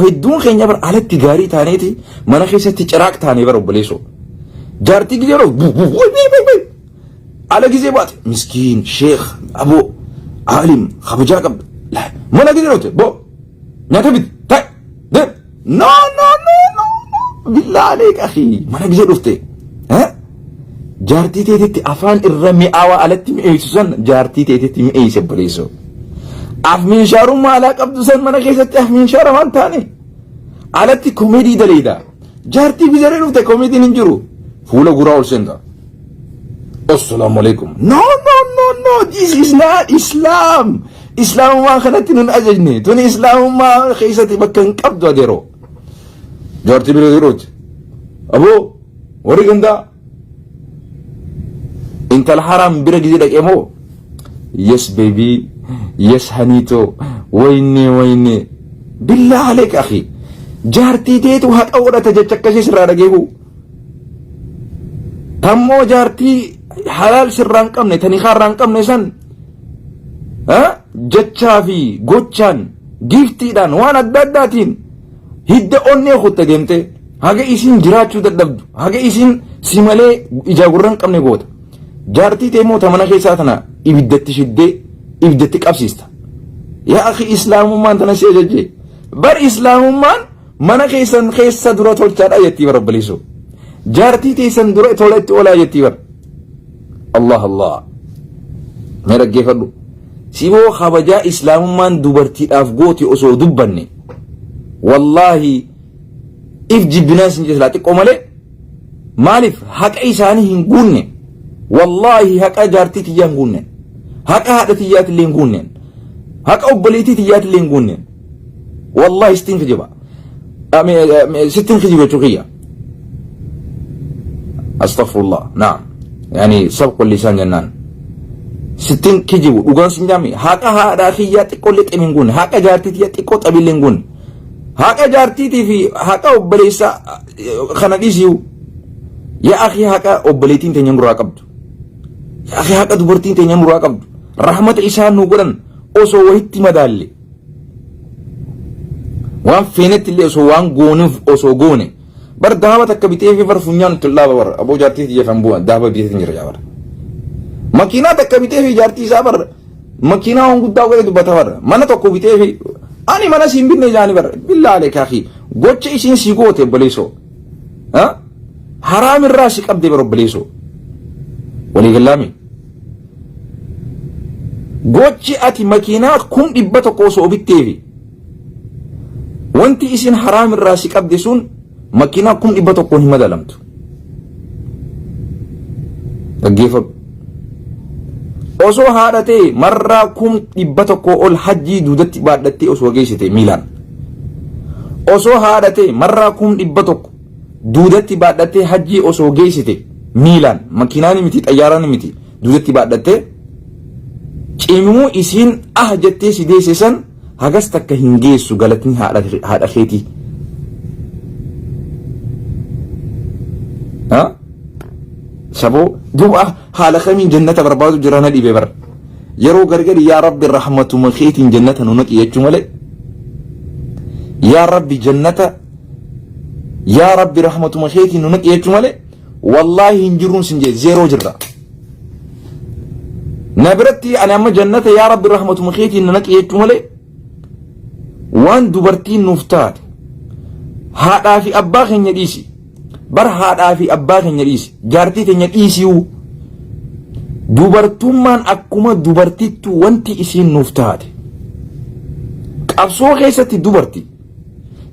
hedduun keenya bar alatti gaarii taaneeti mana keessatti ciraaq taanee bar obboleessoo jaartii gizee yeroo ala gizee baate miskiin sheekh aboo aalim kabajaa qabda mana gizee yeroo bo Nyaata biti. Ta'i. Deem. No no no no no. Billaa aleek akhi. Mana gisee dhufte. Eh? Jaartii teetitti afaan irra mi'aawaa alatti mi'eessu san jaartii teetitti mi'eesse obboleessoo. Afmiinshaarummaa alaa qabdu san mana keessatti afmiinshaara waan taane. Alatti komeedii daleeyda. Jaartii gisee dhufte komeediin hin jiru. Fuula guraa ol seenta. Assalamu alaikum. No, no, no, no. This is not Islam. Islaamummaa kanatti nun ajajne. Tuni Islaamummaa keessatti bakka hin qabdu adeeroo. Jaartii bira jiruuti. Aboo warri gandaa intala haraam bira gizee dhaqee moo yes baby yes haniitoo wayne wayne billaa aleek akhi jaartii teetu haqa godhata jecha akkasii sirraa dhageehu. Tammoo jaartii halaal sirraa hin qabne ta nikaa irraa hin qabne san jechaa fi gochaan giiftiidhaan waan adda addaatiin hidda onnee kutta deemte haga isiin jiraachuu dadhabdu haga isiin si malee ijaa gurra hin qabne goota. Jaartii tee immoo ta mana keessaa tana ibiddatti shiddee ibiddatti qabsiista. Yaa akhi islaamummaan tana si ajajje. Bar islaamummaan Mana keessan keessa dura tolchaadha jettii bar obboleessoo. Jaartii teessan dura tola itti oolaa jettii bar. Allah Allah. Mee dhaggeeffadhu. Siboo kabajaa islaamummaan dubartiidhaaf goote osoo dubbanne. Wallaahi if jibbinaa isin jedha xiqqoo malee maaliif haqa isaanii hin guunne. Wallaahi haqa jaartii tiyyaa hin guunne. Haqa haadha tiyyaatillee hin guunne. Haqa obboleettii tiyyaatillee hin guunne. Wallahi sittiin kijiba. Sittiin kijiba jechuu kiyya. Astaghfirullah. Naam. Yani sabqu lisaan jennaan. Sittiin kijibu dhugaan sin jaami. Haqa haadhaa kiyyaa xiqqoollee ximi hin guunne. Haqa jaartii tiyyaa xiqqoo xabiillee hin guunne. Haqa jaartiitii fi haqa obboleessaa kana dhiisiyu. Yaa akhi haqa obboleettiin teenya nurraa qabdu. Yaa akhi haqa dubartiin teenya nurraa qabdu. Rahmata isaan nu godhan osoo wahitti madaalle. Waan feenetti illee osoo waan goonuuf osoo goone bar daaba takka bitee fi bar funyaan itti dhaaba bar aboo jaartii tiyya kan bu'an daaba bitee hin jira bar. Makiinaa takka bitee fi jaartii isaa bar makiinaa waan guddaa godhe dubbata bar mana tokko bitee fi ani mana siin binne jaani bar billaa aleekaa fi gocha isiin sii goote obboleessoo. Haraam irraa si qabde bar obboleessoo. Walii gallaami. Gochi ati makiinaa 100,000 osoo bitteefi wanti isin haraam irraa si qabde sun makiinaa 100,000 hin madalamtu. Dhaggeeffadhu. Osoo haadha ta'e marraa 100,000 ol hajjii duudatti baadhattee osoo geessite miilaan. Osoo haadha ta'e marraa 100,000 duudatti baadhattee hajjii osoo geessite miilaan makiinaan miti xayyaaraan miti duudatti baadhattee cimuu isiin ah jettee si deesse san hagas takka hin geessu galatni haadha keetii. Saboo duuba haala kamiin jannata barbaadu jira na dhibe bara. Yeroo gargari yaa rabbi rahmatuma keetiin jannata nu naqi jechuu malee. Yaa rabbi jannata yaa rabbi rahmatuma keetiin nu naqi jechuu malee wallaahi hin jirruun sin jee zeeroo jirra. Na biratti ani amma jannata yaa Rabbi rahmatuma keetiin na naqi jechuu malee waan dubartiin nuuf taate haadhaa fi abbaa keenya dhiisi. Bar haadhaa fi abbaa keenya dhiisi. Jaartii teenya dhiisiu. Dubartummaan akkuma dubartittu wanti isiin nuuf taate. Qabsoo keessatti dubarti.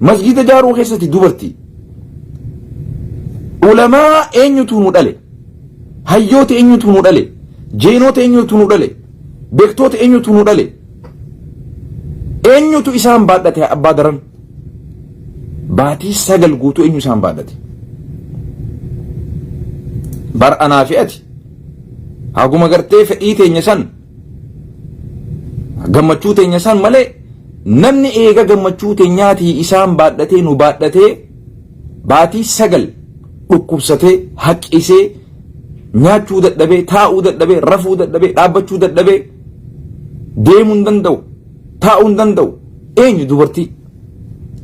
Masgiida jaaruu keessatti dubarti. Ulamaa eenyutu nu dhale? Hayyoota eenyutu nu dhale? Jeenoota eenyutu nu dhale? Beektoota eenyutu nu dhale? Eenyutu isaan baadhate abbaa daran? Baatii 9 guutuu eenyu isaan baadhate? Bar anaa fi ati haguma gartee fedhii teenya san gammachuu teenya san malee namni eega gammachuu teenyaatii isaan baadhatee nu baadhatee baatii 9 dhukkubsatee haqqisee nyaachuu dadhabee taa'uu dadhabee rafuu dadhabee dhaabbachuu dadhabee deemuu hin danda'u taa'uu hin danda'u eenyu dubartii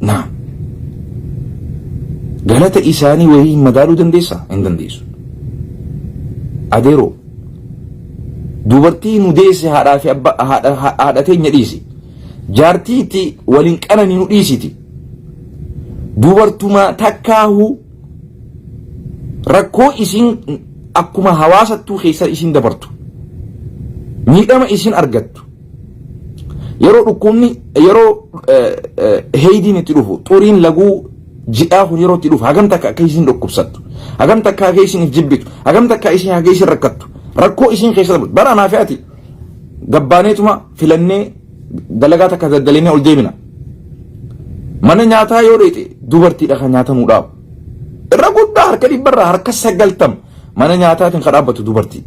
naa galata isaanii wayii hin madaaluu dandeessaa hin dandeessu adeeroo dubartii nu deesse haadhaa fi abba haadha haadha teenya dhiisi jaartii itti waliin qananii nu dhiisiti dubartuma takkaahuu rakkoo isiin akkuma hawaasattuu keessa isiin dabartu miidhama isiin argattu yeroo dhukkubni yeroo heeydiin itti dhufu xuriin laguu ji'aa kun yeroo itti dhufu hagam takka akka isiin dhukkubsattu hagam takka akka isiin if jibbitu hagam takka isiin haga isiin rakkattu rakkoo isiin keessa dabartu bara anaa fi ati gabbaaneetuma filannee dalagaa takka daddaleenee ol deemina. Mana nyaataa yoo dheete dubartiidha kan nyaata nuu dhaabu. Irra guddaa harka dhibbarraa harka 90 mana nyaataatiin kan dhaabbatu dubartii.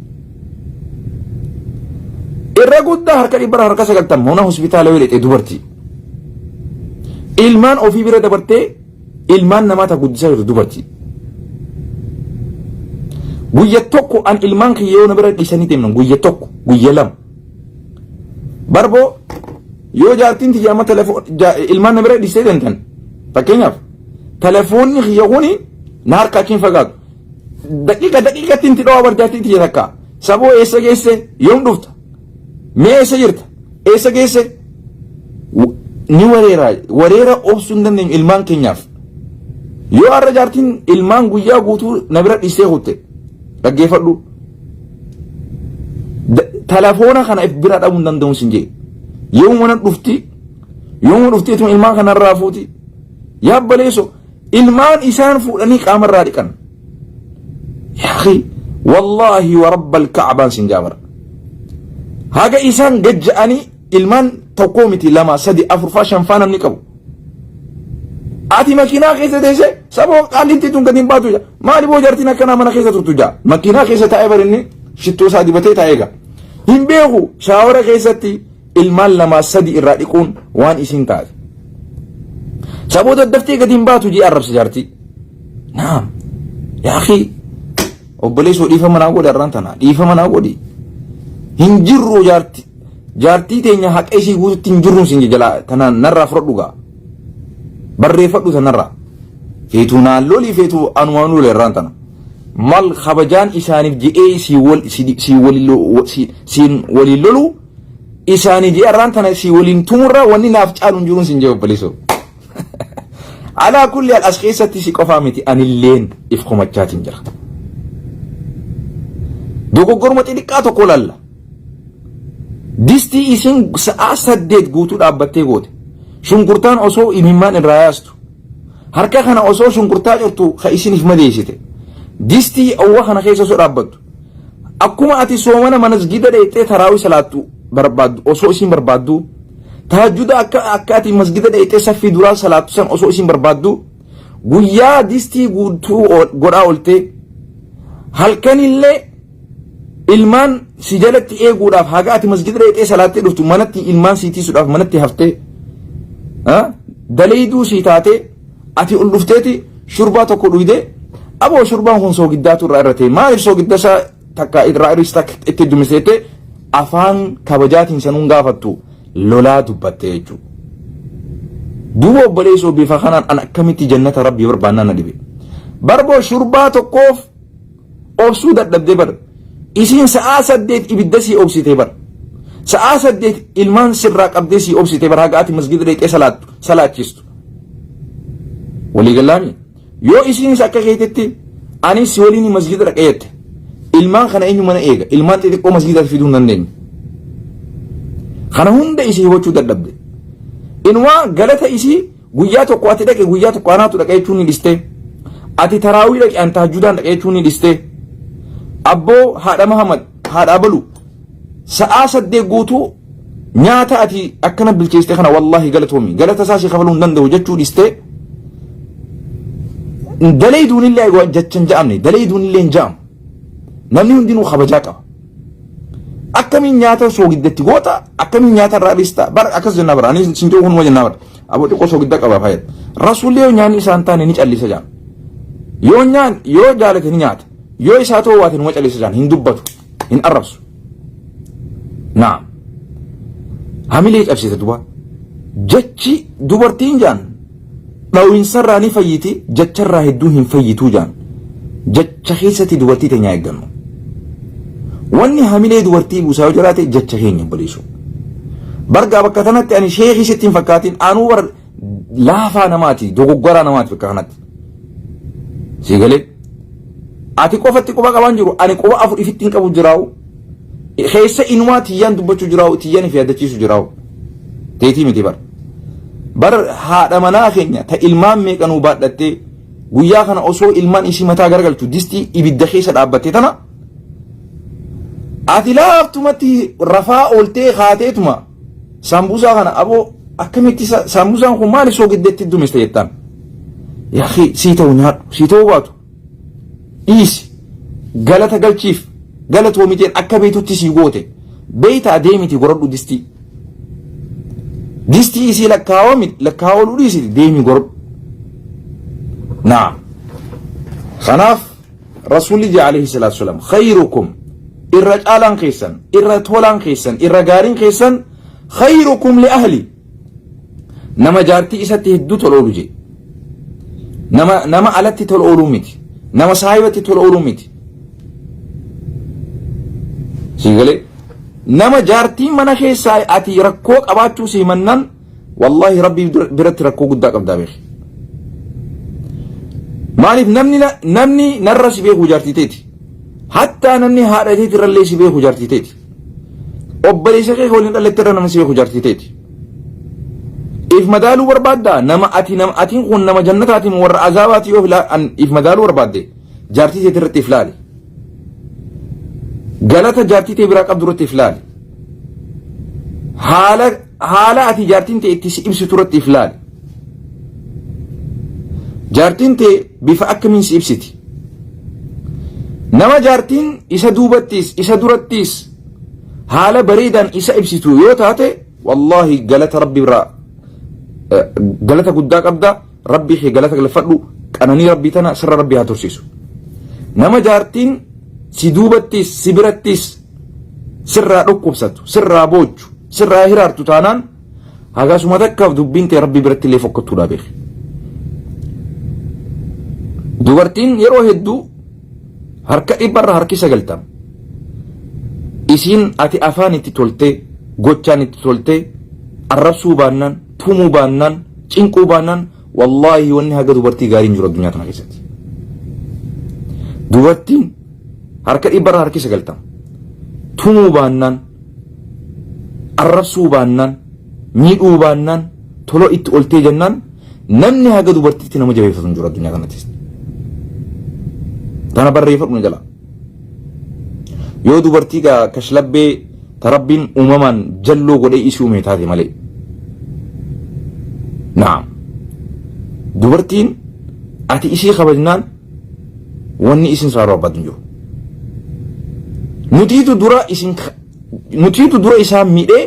Irra guddaa harka dhibbarraa harka 90 mana hospitaala yoo dheete dubartii. Ilmaan ofii bira dabartee ilmaan namaa ta guddisaa jirtu dubartii. Guyya tokko an ilmaan kiyya yoo na bira dhiisanii deemnan guyya tokko guyya lama. Barboo yoo jaartiin tiyya amma telefoon ilmaan na bira dhiistee deemtan fakkeenyaaf telefoonni kiyya kuni na harka achiin fagaatu. Daqiiqa daqiiqatti inti dhawaa bar jaartiin tiyya takka. Saboo eessa geesse yoom dhufta? Mee eessa jirta? Eessa geesse? Ni wareera wareera obsuu hin dandeenyu ilmaan keenyaaf. Yoo har'a jaartiin ilmaan guyyaa guutuu na bira dhiistee kutte dhaggeeffadhu. Telefoona kana if bira dhabuu hin danda'u sin jee. Yoo mana dhufti yoo dhufti ituma ilmaan kana irraa fuuti. Yaa baleeso ilmaan isaan fuudhanii qaama irraa dhiqan. Yaa akhi wallaahi wa rabbal ka'baan sin jaabara. Haga isaan gajja'anii ilmaan tokkoo miti lama sadi afurfaa shanfaa namni qabu. Ati makiinaa keessa teessee saboo qaallitti tun gadi hin baatu jaa. Maali boo jaartiin akkanaa mana keessa turtu jaa. Makiinaa keessa taa'ee barinni shittoo isaa dibatee taa'ee eega. Hin beeku shaawara keessatti ilmaan lamaa sadi irraa dhiquun waan isiin taate. Saboo daddaftee gadi hin baatu jee arrabsa jaartii. Naam. Yaa akhi obboleessoo dhiifama naa godhi har'aan tana dhiifama naa godhi. Hin jirru jaarti jaartii teenya haqa isii guututti hin jirruun sin jalaa tanaan narraa fudhadhu gaa. Barreeffadhu tanarraa. Feetuu naan lolii feetuu anumaan lole irraan tana. Mal kabajaan isaaniif je'ee sii wal sii waliin waliin lolu isaanii je'ee irraan tana sii waliin tumurraa wanni naaf caalu hin jiruun sin jee obboleessoo. Alaa kulli al as keessatti si qofaa miti anilleen if komachaatiin jira. Dogoggoruma xixiqqaa tokko lalla. Distii isin sa'aa 8 guutuu dhaabbattee goote. Shunkurtaan osoo imimmaan irraa yaastu. Harka kana osoo shunkurtaa cirtu ka isiniif madeessite. Distii owwa kana keessa osoo dhaabbattu. Akkuma ati soomana masgida dheexxee taraawii salaattu barbaaddu osoo isin barbaaddu. Tahajjuda akka akka ati masgida dheexxee saffii duraa salaattu san osoo isin barbaaddu. Guyyaa distii guutuu godhaa ooltee halkanillee ilmaan si jalatti eeguudhaaf haga ati masgida dheexee salaattee dhuftu manatti ilmaan sii tiisuudhaaf manatti haftee daleeyduu sii taatee ati ol dhufteeti shurbaa tokko dhuyde aboo shurbaan kun soogiddaatu irraa irra ta'e maaliif soogidda isaa takka irraa irris takka itti heddumiseette afaan kabajaatiin sanuun gaafattu lolaa dubbatte jechuudha. Duuba obboleessoo bifa kanaan an akkamitti jannata rabbii barbaannaa na dhibe. Barboo shurbaa tokkoof obsuu dadhabdee bar. Isiin sa'aa 8 ibidda sii obsitee bar. Sa'aa 8 ilmaan sirraa qabdee sii obsitee bar haga ati masgida dhaqxee salaattu salaachistu. Walii gallaami? Yoo isiinis akka keetitti anis si waliin masgida dhaqee jette ilmaan kana eenyu mana eega? Ilmaan xixiqqoo masgidatti fiduu hin dandeenye. Kana hunda isii hubachuu dadhabde. Inumaa galata isii guyyaa tokko ati dhaqe guyyaa tokko anaatu dhaqe jechuun ni dhistee. Ati taraawii dhaqe an tahajjudaan dhaqe jechuun ni dhistee. Abboo haadha Mahamad haadha abalu sa'aa 8 guutuu nyaata ati akkana bilcheessite kana wallaahi galatoomi galata isaa si kafaluu hin danda'u jechuu dhistee dalayduunillee jecha hin ja'amne dalayduunillee hin ja'amu. Namni hundinuu kabajaa qaba. Akkamiin nyaata soogiddatti goota akkamiin nyaata irraa dhista bar akkas jennaa bara ani sin jiru kunuma jennaa bara aboo xiqqoo soogidda qaba fayyada. Rasuulli yoo nyaanni isaan taane ni callisa jaan. Yoo nyaan yoo jaalate ni nyaata yoo isaa ta'uu baate numa callisa jaan hin dubbatu hin arrabsu. Naam. Hamilee cabsite duba. Jechi dubartiin jaan dhawinsarraa ni fayyiti jecharraa hedduu hin fayyituu jaan. Jecha keessatti dubartii teenyaa eeggannu. Wanni hamilee dubartii buusaa yoo jiraate jecha keenya obboleessu. Bargaa bakka tanatti ani sheekii sitti hin fakkaatin anuu bar laafaa namaati dogoggoraa namaati bakka kanatti. Sii galee. Ati qofatti quba qabaan jiru ani quba afur ifitti hin qabu jiraa'u. Keessa inumaa tiyyaan dubbachuu jiraa'u tiyyaan if yaadachiisu jiraa'u. Teetii miti bar. Bar haadha manaa keenya ta ilmaan meeqa nuu baadhattee guyyaa kana osoo ilmaan isii mataa garagalchu distii ibidda keessa dhaabbatte tana ati laaftumatti rafaa ooltee kaateetuma Saambuusaa kana aboo akkamitti saambusaan kun maali soogiddeetti dumiste jettaan. Yaakii sii ta'u nyaadhu sii ta'uu baatu dhiisi galata galchiif galatoomi jeen akka beektutti sii goote beektaa deemiti goradhu distii. Distii isii lakkaawami lakkaawaluu dhiisiti deemi goradhu. Naam. Kanaaf Rasuulli jee alayhi salaatu wasalaam khayrukum irra caalaan keessan irra tolaan keessan irra gaariin keessan khayrukum li ahli nama jaartii isatti hedduu tola oolu jee nama nama alatti tola ooluu miti nama saahibatti tola ooluu miti sii galee nama jaartii mana keessaa ati rakkoo qabaachuu sii mannan Wallaahi Rabbii biratti rakkoo guddaa qabdaa beeki. Maaliif namni namni narra si beeku jaartii teeti. Hattaa namni haadha teeti irrallee si beeku jaartii teeti. Obboleessa kee waliin dhalatte irra namni si beeku jaartii teeti. If madaaluu barbaaddaa nama ati nama atiin kun nama jannataatiin warra azaabaati yoo if madaaluu barbaadde jaartii teeti irratti if laali. Galata jaartii tee biraa qabdu irratti if laali. Haala haala ati jaartiin tee itti si ibsitu irratti if laali. Jaartiin tee bifa akkamiin si ibsiti? Nama jaartiin isa duubattis isa durattis haala bareedaan isa ibsitu yoo taate wallaahi galata rabbi biraa galata guddaa qabda rabbii kee galata galfadhu qananii rabbii tana sirra rabbii haa tursiisu. Nama jaartiin si duubattis si birattis sirraa dhukkubsatu sirraa boochu sirraa hiraartu taanaan hagasuma takkaaf dubbiin tee rabbii biratti illee fokkattuudha beeki. Dubartiin yeroo hedduu harka dhibbarra harki 90 isiin ati afaan itti toltee gochaan itti toltee arrabsuu baannaan tumuu baannaan cinquu baannaan wallaahi wanni haga dubartii gaariin jiru addunyaa tana keessatti. Dubartiin harka dhibbarra harki 90 tumuu baannaan arrabsuu baannaan miidhuu baannaan tola itti oltee jennaan namni haga dubartiitti nama jabeeffatu hin jiru addunyaa kanattis. Tana barreeffadhu na jala. Yoo dubartii gaa kashlabbee ta rabbiin uumamaan jalloo godhee isii uume taate malee. Naam. Dubartiin ati isii kabajnaan wanni isin sirraa barbaaddu hin jiru. Nutiitu dura isin nutiitu dura isaan miidhee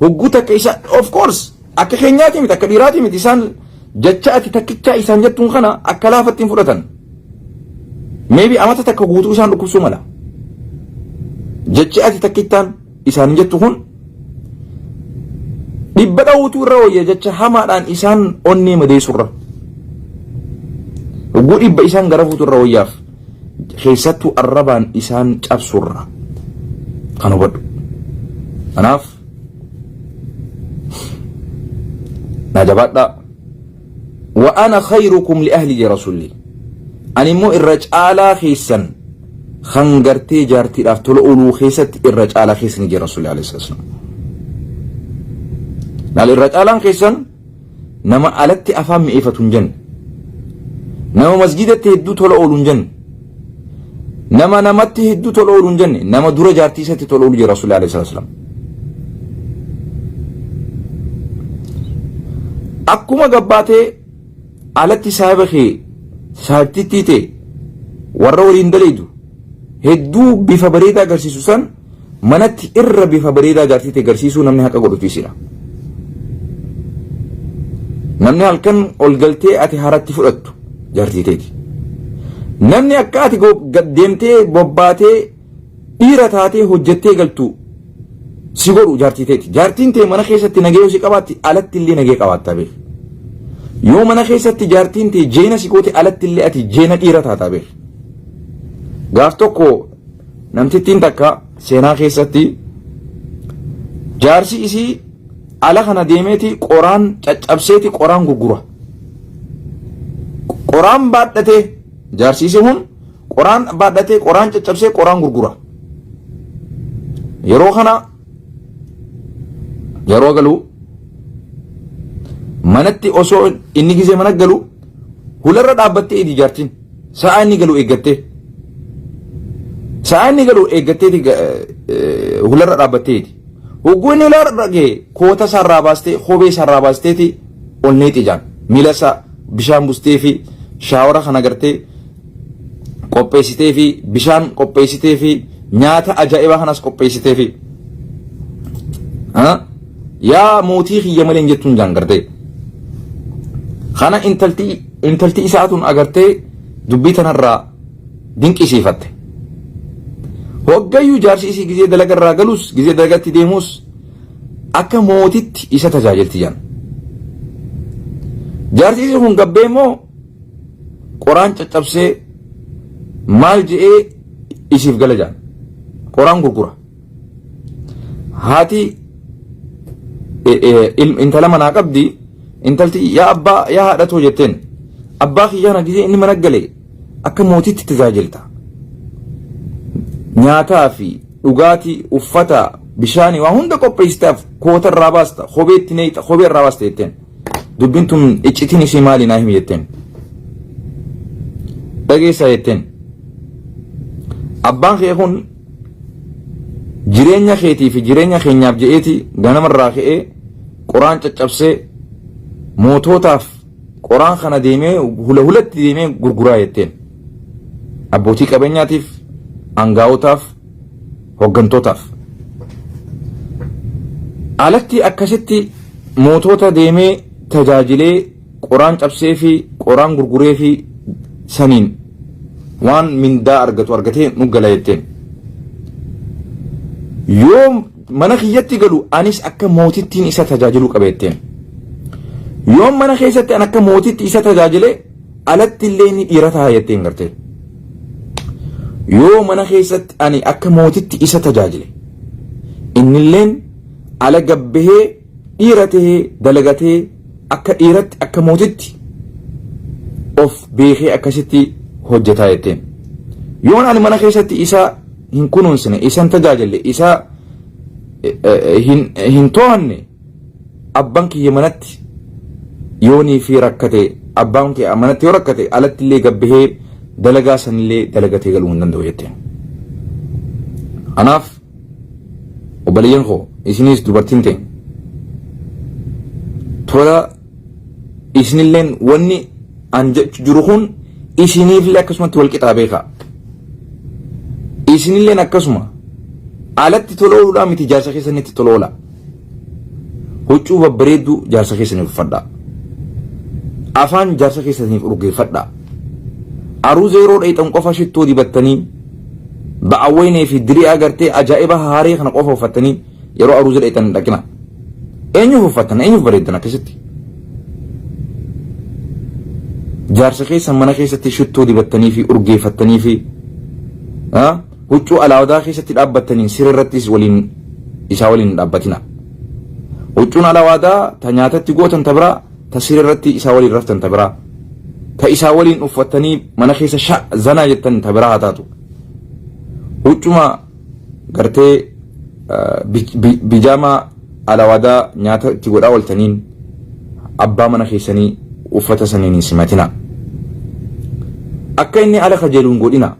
hogguu takka isa of course akka keenyaati miti akka dhiiraati miti isaan jecha ati takkichaa isaan jettuun kana akka laafatti hin fudhatan. Maybe amata takka guutuu isaan dhukkubsuu mala. Jechi ati takkittaan isaan jettu kun dhibba dhawuutu irra wayya jecha hamaadhaan isaan onnee madeessurra. Hogguu dhibba isaan garafuutu irra wayyaaf. Keessattuu arrabaan isaan cabsurra. Kan hubadhu. Kanaaf naa jabaadhaa. Wa ana khayrukum li ahli jee Rasuulli. Ani immoo irra caalaa keessan kan gartee jaartiidhaaf tola ooluu keessatti irra caalaa keessan jee Rasuulli alayhi salaam. Laal irra caalaan keessan nama alatti afaan mi'eeffatu hin jenne. Nama masgiidatti hedduu tola oolu hin jenne. Nama namatti hedduu tola oolu hin jenne. Nama dura jaartii isatti tola oolu jee Rasuulli alayhi salaam. Akkuma gabbaatee alatti saahiba kee saahibtittii tee warra waliin dalaydu hedduu bifa bareedaa agarsiisu san manatti irra bifa bareedaa jaartii tee agarsiisuu namni haqa godhutu isidha. Namni halkan ol galtee ati haratti fudhattu jaartii teeti. Namni akka ati gad deemtee bobbaatee dhiira taatee hojjettee galtu si godhu jaartii teeti. Jaartiin tee mana keessatti nagee yoo si qabaatti alatti illee nagee qabaattaa beek. Yoo mana keessatti jaartiin tee jeena si goote alatti illee ati jeena dhiira taataa beek. Gaaf tokko namtittiin takka seenaa keessatti jaarsi isii ala kana deemeeti qoraan caccabseeti qoraan gurgura. Qoraan baadhatee jaarsi isii kun Qoraan baadhatee qoraan caccabsee qoraan gurgura. Yeroo kana yeroo galu manatti osoo inni gizee mana galu hularra dhaabbattee idi jaartiin sa'aa inni galu eeggattee sa'aa inni galu eeggattee hularra dhaabbattee idi. Hogguu inni hularra ga'e koota isaarraa baastee kophee isaarraa baasteeti ol neexi jaan miila isaa bishaan bustee fi shaawara kana gartee qopheessitee fi bishaan qopheessitee fi nyaata ajaa'ibaa kanas qopheessitee fi yaa mootii kiyya malee hin jettuun jaan gartee kana intalti intalti isaa tun agartee dubbii tanarraa dinqisiifatte. Hoggayyuu jaarsi isii gizee dalaga irraa galus gizee dalagatti deemus akka mootitti isa tajaajilti jaan. Jaarsi isii kun gabbee immoo qoraan caccabsee maal je'ee isiif gala jaan. Qoraan gurgura. Haati intala manaa qabdi intalti yaa abbaa yaa haadha too jetteen abbaa kiyyaa na gizee inni mana gale akka mootitti tajaajilta. Nyaataa fi dhugaatii uffata bishaanii waa hunda qopheessitaaf koota irraa baasta kophee itti neeyxa kophee irraa baasta jetteen. Dubbiin tun iccitiin isii maali naa himi jetteen. Dhageessaa jetteen. Abbaan kee kun jireenya keetii fi jireenya keenyaaf je'eeti ganamarraa ka'ee qoraan caccabsee mootootaaf qoraan kana deemee hula hulatti deemee gurguraa jetteen. Abbootii qabeenyaatiif, aangaa'otaaf, hoggantootaaf. Alatti akkasitti mootota deemee tajaajilee qoraan cabsee fi qoraan gurguree fi saniin waan mindaa argatu argatee nu gala jetteen. Yoo mana kiyyatti galu anis akka mootittiin isa tajaajiluu qaba jetteen. Yoo mana keessatti an akka mootitti isa tajaajile alatti illee inni dhiira ta'a jetteen gartee. Yoo mana keessatti ani akka mootitti isa tajaajile innilleen ala gabbahee dhiira tahee dalagatee akka dhiiratti akka mootitti of beekee akkasitti hojjetaa jetteen. Yoon ani mana keessatti isa hin kunuunsine, isa hin tajaajille, isa hin to'anne abbaan kiyya manatti yoonii fi rakkate abbaan kee manatti yoo rakkate alatti illee gabbahee dalagaa sanillee dalagatee galuu hin danda'u jetteen. Kanaaf obboleeyyan koo isinis dubartiin ta'e tola isinilleen wanni an jechu jiru kun isiniifillee akkasumatti wal qixaa beekaa. Isinilleen akkasuma alatti tola ooluudhaa miti jaarsa keessanitti tola oolaa. Huccuu babbareedduu jaarsa keessaniif uffadhaa. Afaan jaarsa keessaniif urgeeffadhaa. Aruuza yeroo dheeyxan qofa shittoo dibattanii ba'awwaynee fi diri'aa gartee ajaa'iba haaree kana qofa uffattanii yeroo aruuza dheeyxan hin dhaqina. Eenyuuf uffattan? Eenyuuf bareeddan akkasitti? Jaarsa keessan mana keessatti shittoo dibattanii fi urgeeffattanii fi Huccuu alaawadaa keessatti dhaabbattaniin siree irrattis waliin isaa waliin hin dhaabbatina. Huccuun alawaadaa ta nyaatatti gootan ta biraa, ta siree irratti isaa waliin raftan ta biraa, ta isaa waliin uffattanii mana keessa sha zanaa jettan ta biraa haa taatu. Huccuma gartee bijaamaa alawaadaa nyaata itti godhaa ooltaniin abbaa mana keessanii uffata saniin hin simatinaa. Akka inni ala kajeelu hin godhinaa.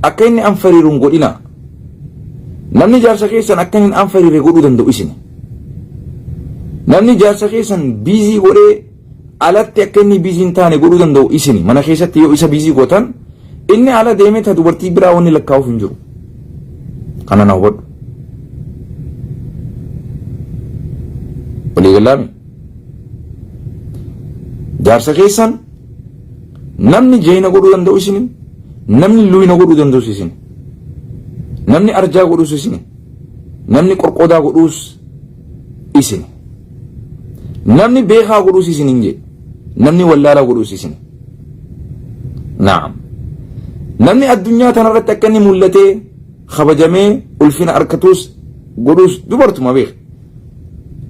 Akka inni anfariiru hin godhinaa. Namni jaarsa keessan akka inni anfariire godhuu danda'u isini. Namni jaarsa keessan biizii godhee alatti akka inni biizii hin taane godhuu danda'u isini. Mana keessatti yoo isa biizii gootan inni ala deemee ta dubartii biraa wanni lakkaa'uuf hin jiru. Kana na hubadhu. Walii galaami. Jaarsa keessan namni jeeyna godhuu danda'u isini. Namni luyna godhuu danda'us isini. Namni arjaa godhus isini. Namni qorqodaa godhus isini. Namni beekaa godhus isin hin jedhe. Namni wallaalaa godhus isin. Naam. Namni addunyaa tanarratti akka inni mul'atee kabajamee ulfina arkatus godhus dubartuma beeka.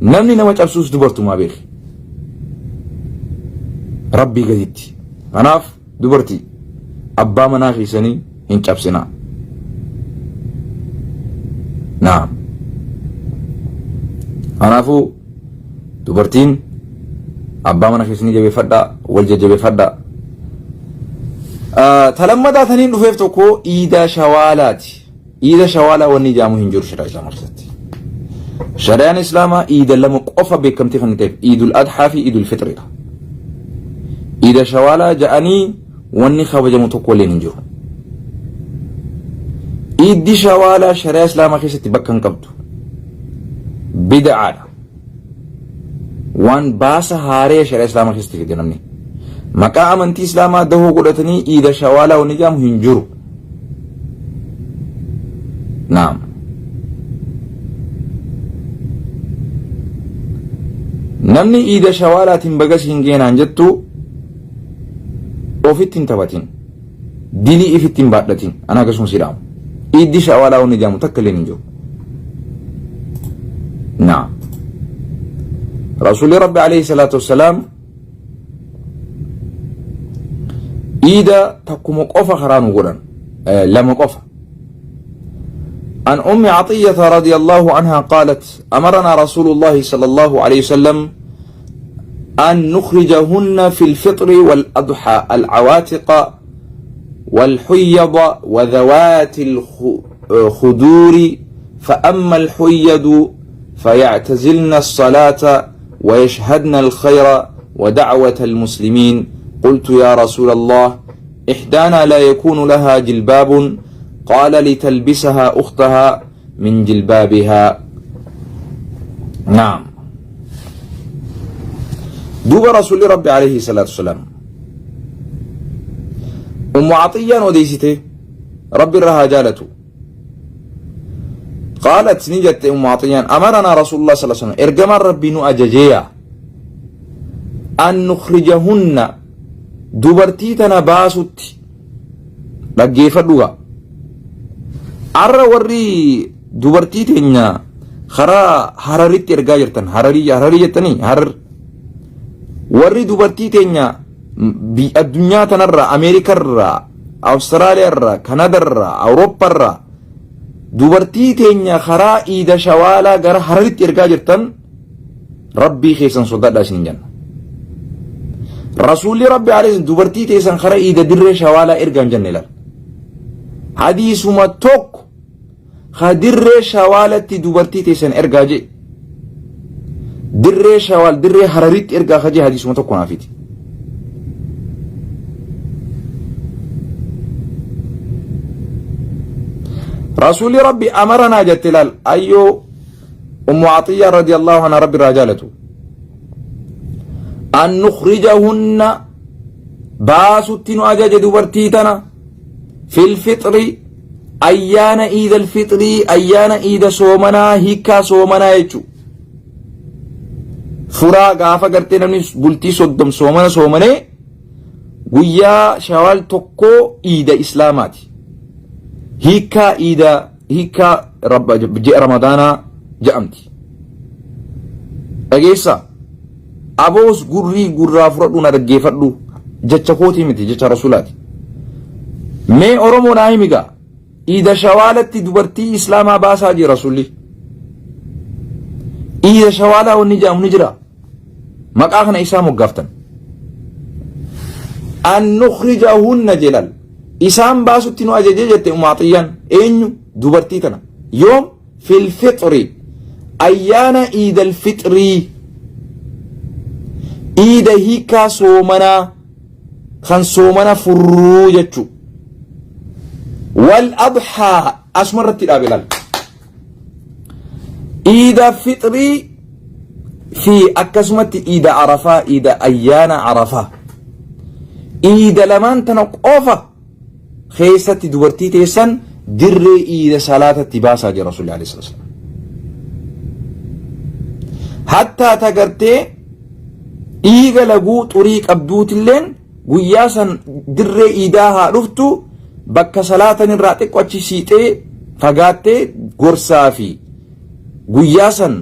Namni nama cabsuus dubartuma beeka. Rabbii gaditti. Kanaaf dubartii abbaa manaa keessanii hin cabsinaa. Naam. Kanaafuu dubartiin abbaa mana keessanii jabeeffadhaa, wal jajjabeeffadhaa. Ta lammataa taniin dhufeef tokko iida shawaalaati. Iida shawaalaa wanni jaamu hin jiru shari'aa islaamaa keessatti. Shari'aan islaamaa iida lama qofa beekamtii kan ta'eef iidul adhaa fi iidul fixriidha. Iida shawaalaa ja'anii wanni kabajamu tokko illee hin jiru. Iiddi shawaalaa shari'aa islaamaa keessatti bakka hin qabdu. Bid'aadha. Waan baasa haaree shari'aa islaamaa keessatti fide namni. Maqaa amantii islaamaa dahoo godhatanii iida shawaalaa wanni jedhamu hin jiru. Naam. Namni iida shawaalaatiin baga siin geenaan jettu ofitti hin taphatin. Dilii ifitti hin baadhatin. Ana akkasuma si dhaamu. Iiddi shawaalaa wanni jedhamu takka illee hin jiru. Naam. Rasuulli Rabbi alayhi salaatu wassalaam iida takkuma qofa karaa nu godhan lama qofa. عن أم عطية رضي الله عنها قالت أمرنا رسول الله صلى الله عليه وسلم أن نخرجهن في الفطر والأضحى العواتق والحيض وذوات الخدور فأما الحيض فيعتزلن الصلاة ويشهدن الخير ودعوة المسلمين قلت يا رسول الله إحدانا لا يكون لها جلباب قال لتلبسها أختها من جلبابها نعم دوب رسول ربي عليه الصلاة والسلام أم عطية وديسته ربي رها جالته قالت نجت أم عطية أمرنا رسول الله صلى الله عليه وسلم إرجما ربي نؤججيا أن نخرجهن dubartii tana baasutti dhaggeeffadhu gaa. Arra warri dubartii teenya karaa hararitti ergaa jirtan hararii hararii jettanii harar warri dubartii teenya addunyaa tanarraa Ameerikarraa Awustiraaliyaarraa Kanadaarraa Awurooppaarraa dubartii teenya karaa iida shawaalaa gara hararitti ergaa jirtan Rabbii keessan sodaadhaa isin jenna. Rasuulli Rabbi alayhi dubartii teessan kara iida dirree shawaalaa ergaa hin jenne ilaal. Hadiisuma tokko ka dirree shawaalatti dubartii teessan ergaa jee. Dirree shawaal dirree hararitti ergaa ka jee hadiisuma tokko naafiti. Rasuulli Rabbi amaranaa jette ilaal ayyoo Ummu Axiyyaa radiyallahu anha Rabbi irraa jaalatu. An nukhrijahunna baasutti nu ajaje dubartii tana fil fixri ayyaana iidal fixrii ayyaana iida soomanaa hiikkaa soomanaa jechuudha. Furaa gaafa gartee namni bultii soddom soomana soomanee guyyaa shawaal tokkoo iida islaamaati. Hiikkaa iidaa hiikkaa ji'a Ramadaanaa ja'amti. Dhageessaa? Aboos gurrii gurraa fudhadhu na dhaggeeffadhu jecha kootii miti jecha rasuulaati. Mee Oromoo naa himi gaa iida shawaalatti dubartii islaamaa baasaa jee rasuulli. Iida shawaalaa wanni jedhamu ni jira. Maqaa kana isaa moggaaftan. An nukhrijahunna jedhal. Isaan baasutti nu ajajee jette umaaxiyyaan eenyu dubartii tana. Yoom fil fixri ayyaana iidal fixrii iida hiikaa soomanaa kan soomana furruu jechuu wal adhaa asuma irratti dhaabe laal iida fixrii fi akkasumatti iida arafaa iida ayyaana arafaa iida lamaan tana qofa keessatti dubartii teessan dirree iida salaatatti baasaa jira Rasuulli alayhi salaatu wassalaam. Hattaa tagartee dhiiga laguu xurii qabduutilleen guyyaa san dirree iidaa haa dhuftu bakka salaatan irraa xiqqo achi siixee fagaattee gorsaa fi guyyaa san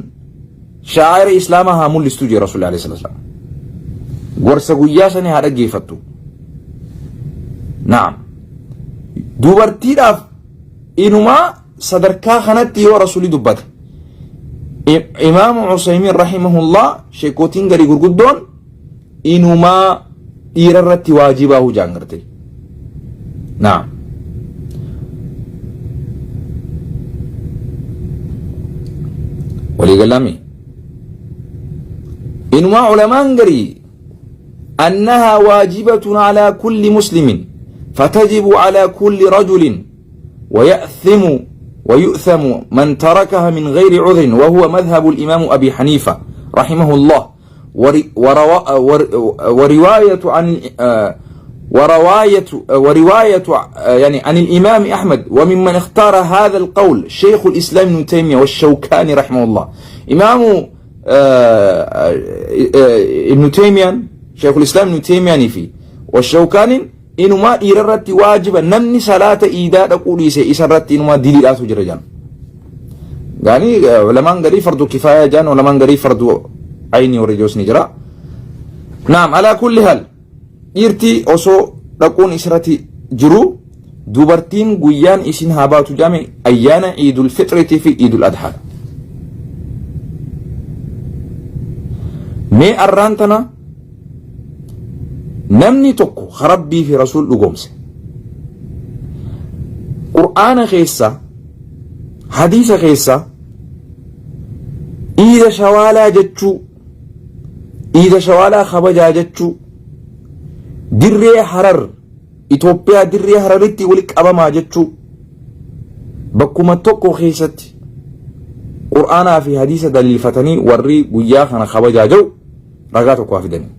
shaa'ira islaamaa haa mul'istu jee Rasuulli alayhi salaatu wassalaam. Gorsa guyyaa sanii haa dhaggeeffattu. Naam. Dubartiidhaaf inumaa sadarkaa kanatti yoo Rasuulli dubbate. Imaamu Usaymiin rahimahullah sheekootiin garii gurguddoon inumaa dhiira irratti waajibaa hujaan garte. Naam. Walii galami. Inumaa ulamaan garii أنها واجبة على كل مسلم فتجب على كل رجل ويأثم ويؤثم من تركها من غير عذر وهو مذهب الإمام أبي حنيفة رحمه الله ورواية عن ورواية ورواية يعني عن الإمام أحمد وممن اختار هذا القول شيخ الإسلام ابن تيمية والشوكاني رحمه الله إمام ابن تيمية شيخ الإسلام ابن تيمية في والشوكاني inumaa dhiira irratti waajiba namni salaata iidaa dhaquu dhiise isa irratti inumaa diliidhaatu jira jaan. Gaanii ulamaan garii fardu kifaaya jaan ulamaan garii fardu ayni warri joos ni jira. Naam alaa kulli hal dhiirti osoo dhaquun isirratti jiru dubartiin guyyaan isin haa baatu jaame ayyaana iidul fixriitii fi iidul adhaadha. Mee arraan tana Namni tokko ka Rabbii fi Rasuul dhugoomse Qur'aana keessa hadiisa keessa iida shawaalaa jechuu iida shawaalaa kabajaa jechuu dirree harar Itoophiyaa dirree hararitti wali qabamaa jechuu bakkuma tokko keessatti Qur'aanaa fi hadiisa daliilfatanii warri guyyaa kana kabajaa jiru ragaa tokko haa fidanii.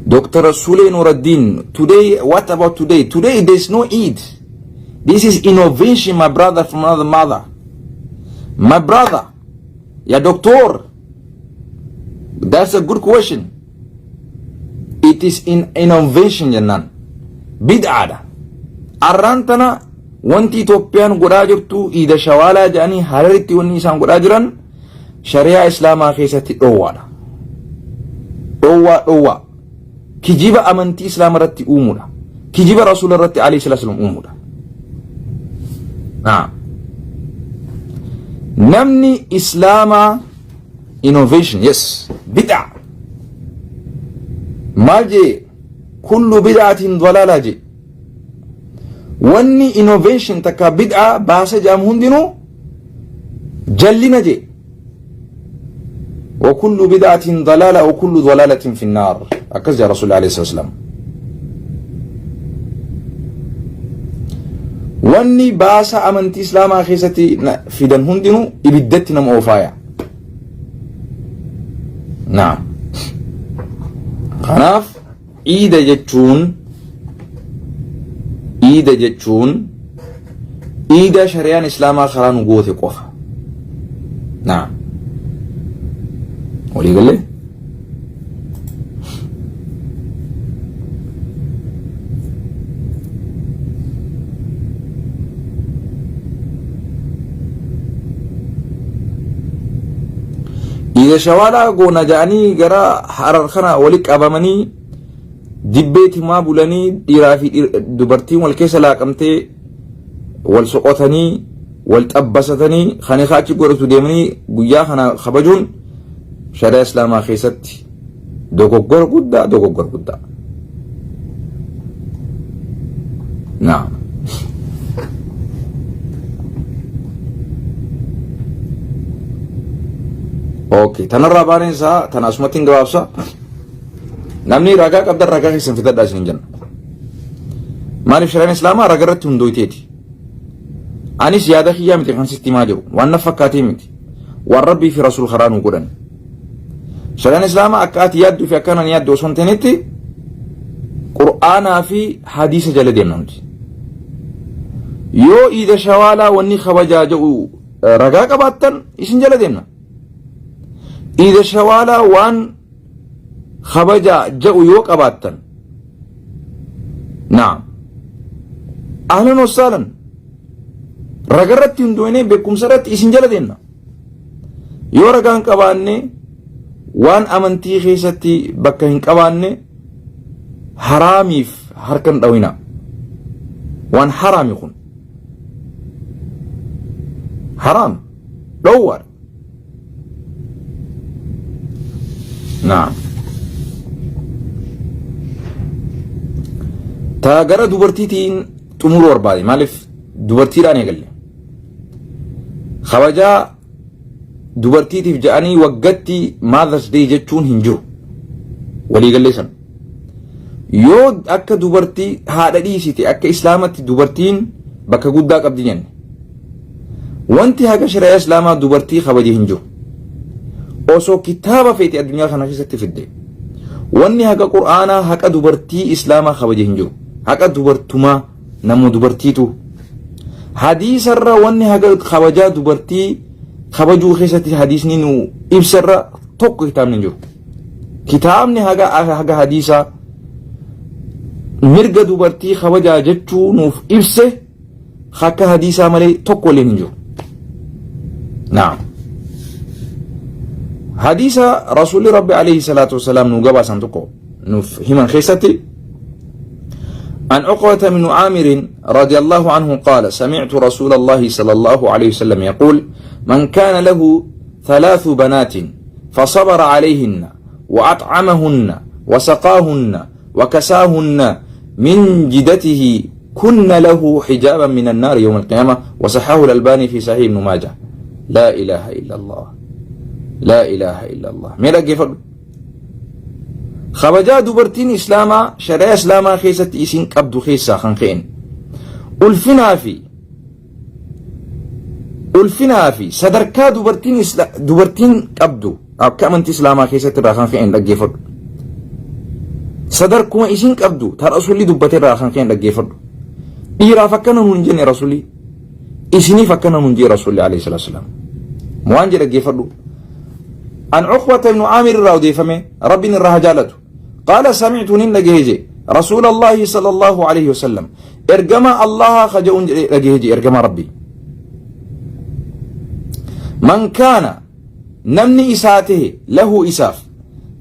Dr. Sule Nuruddin, today, what about today? Today there's no Eid. This is innovation, my brother from another mother. My brother, yeah, doctor, that's a good question. It is in innovation jennaan. Bid'aadha. Arraan tana wanti Itoophiyaan godhaa jirtu iida shawaalaa jedhanii hararitti wanni isaan godhaa jiran shari'aa islaamaa keessatti dhoowwaadha. Dhoowwaa dhoowwaa. Kijiba amantii islaama irratti uumuudha. Kijiba rasuula irratti alayhi salaatu wassalaam uumuudha. Naam. Namni islaamaa innovation yes bid'a maal jee kullu bid'atin dalaalaa jee wanni innovation takka bid'a baasa jedhamu hundinuu jallina jee wa kullu bid'atin dalaala wa kullu dalaalatin fi nnaar akkas jaa rasuulli alayhi salatu wassalaam wanni baasa amantii islaamaa keessatti fidan hundinuu ibiddatti nama oofaaya naam kanaaf iida jechuun iida jechuun iida shari'aan islaamaa karaa nu goote qofa naam walii galee Iida shawaalaa goona ja'anii gara Harar kana wali qabamanii dibbee timaa bulanii dhiiraa fi dubartiin wal keessa laaqamtee wal soqotanii wal xabbasatanii kan isaa achi godhatu deemanii guyyaa kana kabajuun shari'a islaamaa keessatti dogoggora guddaa dogoggora guddaa. Naam. Okay, tanarraa baaneen isaa tana asumatti hin gabaabsa. Namni ragaa qabdan ragaa keessan fidadhaa isin jenna. Maaliif shari'aan islaamaa raga irratti hundooyteeti. Anis yaada kiyyaa miti kan sitti himaa jiru. Waan na fakkaatee miti. Waan rabbii fi rasuul karaa nu godhan. Shari'aan islaamaa akka ati yaadduu fi akka ani yaaddu osoo hin ta'initti qur'aanaa fi hadiisa jala deemna nuti. Yoo iida shawaalaa wanni kabajaa jedhu ragaa qabaattan isin jala deemna. Iida shawaalaa waan kabajaa jedhu yoo qabaattan naam ahlan wassaalan raga irratti hundoonee beekumsa irratti isin jala deemna. Yoo ragaa hin qabaanne waan amantii keessatti bakka hin qabaanne haraamiif harka hin dhawina. Waan haraami kun. Haraam dhoowwaadha. Naam. Ta gara dubartiitiin xumuruu barbaade maaliif dubartiidhaan eegalle. Kabajaa dubartiitiif jedhanii waggatti Mother's Day jechuun hin jiru. Waliigallee sana. Yoo akka dubartii haadha dhiisite akka islaamatti dubartiin bakka guddaa qabdi jenne. Wanti haga shari'aa islaamaa dubartii kabaje hin jiru. Osoo kitaaba feete addunyaa kana keessatti fidde. Wanni haga qur'aanaa haqa dubartii islaamaa kabaje hin jiru. Haqa dubartumaa Nama dubartiitu hadiisarra wanni haga kabajaa dubartii kabajuu keessatti hadiisni nu ibsarra tokko kitaabni hin jiru. Kitaabni haga haga hadiisaa mirga dubartii kabajaa jechuu nuuf ibse akka hadiisaa malee tokko illee hin jiru. Naam. Hadiisa Rasuulli Rabbi alayhi salaatu wasalaam nu gabaasan tokko nuuf himan keessatti عن عقبة بن عامر رضي الله عنه قال سمعت رسول الله صلى الله عليه وسلم يقول من كان له ثلاث بنات فصبر عليهن وأطعمهن وسقاهن وكساهن من جدته كن له حجابا من النار يوم القيامة وصححه الألباني في صحيح ابن ماجه لا إله إلا الله لا إله إلا الله ميرا كيف Kabajaa dubartiin Islaamaa shari'aa Islaamaa keessatti isiin qabdu keessaa kan ka'een ulfinaa fi ulfinaa fi sadarkaa dubartiin dubartiin qabdu akka amantii Islaamaa keessatti irraa kan ka'een dhaggeeffadhu. Sadarkuma isiin qabdu ta rasuulli dubbate irraa kan ka'een dhaggeeffadhu. Dhiiraaf akkana nuun hin jenne rasuulli isiniif akkana nuun jee rasuulli alayhi salaatu wasalaam. Waan jedhe dhaggeeffadhu. An Uqbata ibnu Aamir irraa odeeffame Rabbiin irraa haa jaalatu. Qaala sami'tu nin dhagahe je Rasuula Allaahi sallallahu alayhi wasallam ergamaa Allahaa ka je'uun jedhe dhagahe je ergamaa Rabbii. Man kaana namni isaa tahe lahu isaaf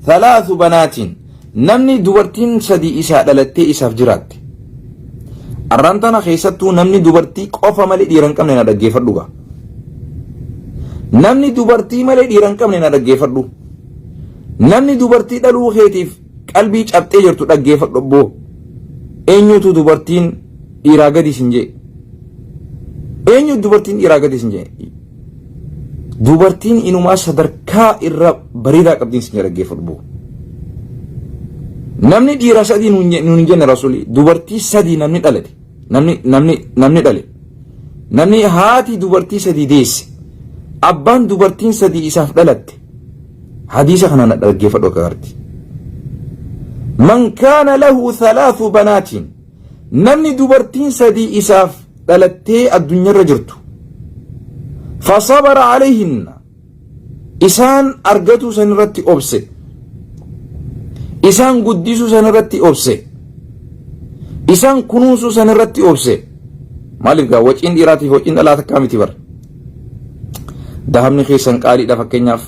thalaathu banaatiin namni dubartiin sadii isaa dhalattee isaaf jiraatte. Arraan tana keessattuu namni dubartii qofa malee dhiira hin qabne na dhaggeeffadhu gaa. Namni dubartii malee dhiira hin qabne na dhaggeeffadhu. Namni dubartii dhaluu keetiif qalbii cabxee jirtu dhaggeeffadhu obboo. Eenyutu dubartiin dhiiraa gadi sin jee? Eenyu dubartiin dhiiraa gadi sin jee? Dubartiin inumaa sadarkaa irra bareedaa qabdiin sin jee dhaggeeffadhu boo. Namni dhiira sadii nuun hin jenne rasuuli dubartii sadii namni dhalate namni namni namni dhale. Namni haati dubartii sadii deesse abbaan dubartiin sadii isaaf dhalatte hadiisa kana na dhaggeeffadhu akka gaaritti. Man kaana lahu thalaathu banaatiin namni dubartiin sadii isaaf dhalattee addunyaarra jirtu fasabara alayhinna isaan argatuu san irratti obse isaan guddisuu san irratti obse isaan kunuunsuu san irratti obse maaliif gaa waciin dhiiraatiif waciin dhalaa takkaa miti bar dahabni keessan qaaliidha fakkeenyaaf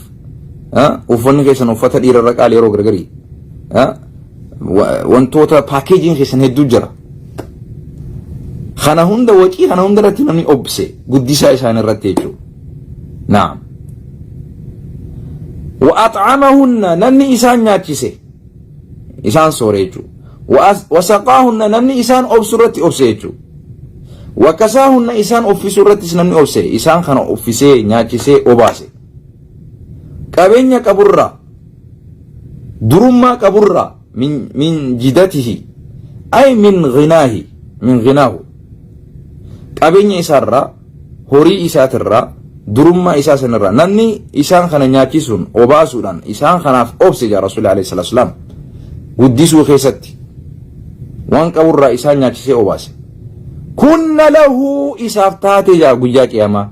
Uffanni keessan uffata dhiirarra qaali yeroo gargarii. Wantoota paakeejiin keessan hedduu jira. Kana hunda wacii kana hunda irratti namni obse guddisaa isaan irratti jechuudha. Naam. Wa at'amahunna namni isaan nyaachise isaan soore jechuudha. Wa saqaahunna namni isaan obsu irratti obse jechuudha. Wa kasaahunna isaan uffisuu irrattis namni obse isaan kana uffisee nyaachisee obaase. Qabeenya qaburraa durummaa qaburraa min min jidatihi ay min ghinaahi min ghinaahu qabeenya isaarraa horii isaatirraa durummaa isaa sanirraa namni isaan kana nyaachisuun obaasuudhaan isaan kanaaf obse jaa rasuulli alayhi salaatu wasalaam guddisuu keessatti waan qaburraa isaan nyaachisee obaase kunna lahu isaaf taate jaa guyyaa qiyaamaa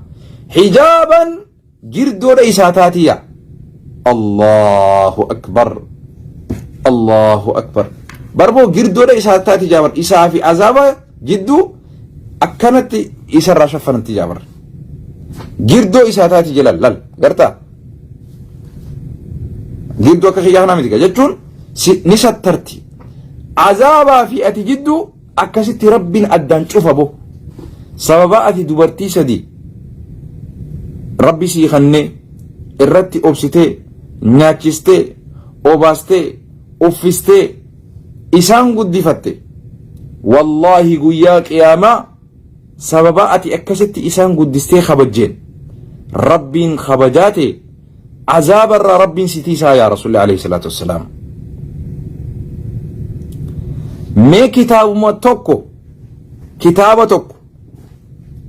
hijaaban Girdoodha isaa taatiya. Allahu akbar. Allahu akbar. Barboo girdoodha isaa taati jaabar. Isaa fi azaaba jidduu akkanatti isarraa shaffanatti jaabar. Girdoo isaa taati jedhan lal gartaa. Girdoo akka kiyyaa kanaa miti jechuun ni sattarti. Azaabaa fi ati jidduu Akkasitti Rabbiin addaan cufa bo. Sababaa ati dubartii sadi Rabbi sii kannee irratti obsitee, nyaachistee, obaastee, uffistee isaan guddifatte. Wallaahi guyyaa qiyaamaa sababaa ati akkasitti isaan guddistee kabajjeen Rabbiin kabajaa tee Azaaba irraa Rabbiin si tiisaa yaa Rasuulli alayhi salaatu wassalaam. Mee kitaabuma tokko kitaaba tokko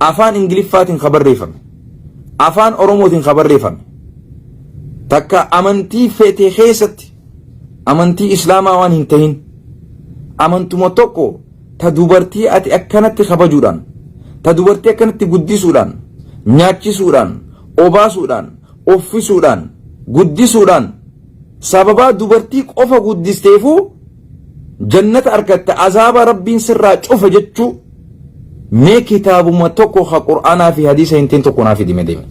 afaan Ingiliffaatiin ka barreeffame afaan Oromootiin ka barreeffame takka amantii feete keessatti amantii Islaamaa waan hin tahin amantuma tokko ta dubartii ati akkanatti kabajuudhaan ta dubartii akkanatti guddisuudhaan nyaachisuudhaan obaasuudhaan uffisuudhaan guddisuudhaan sababaa dubartii qofa guddisteefuu jannata argatta azaaba rabbiin sirraa cufa jechuu mee kitaabuma tokko ka qur'aanaa fi hadiisa hin ta'in tokko naa fidi mee deemi.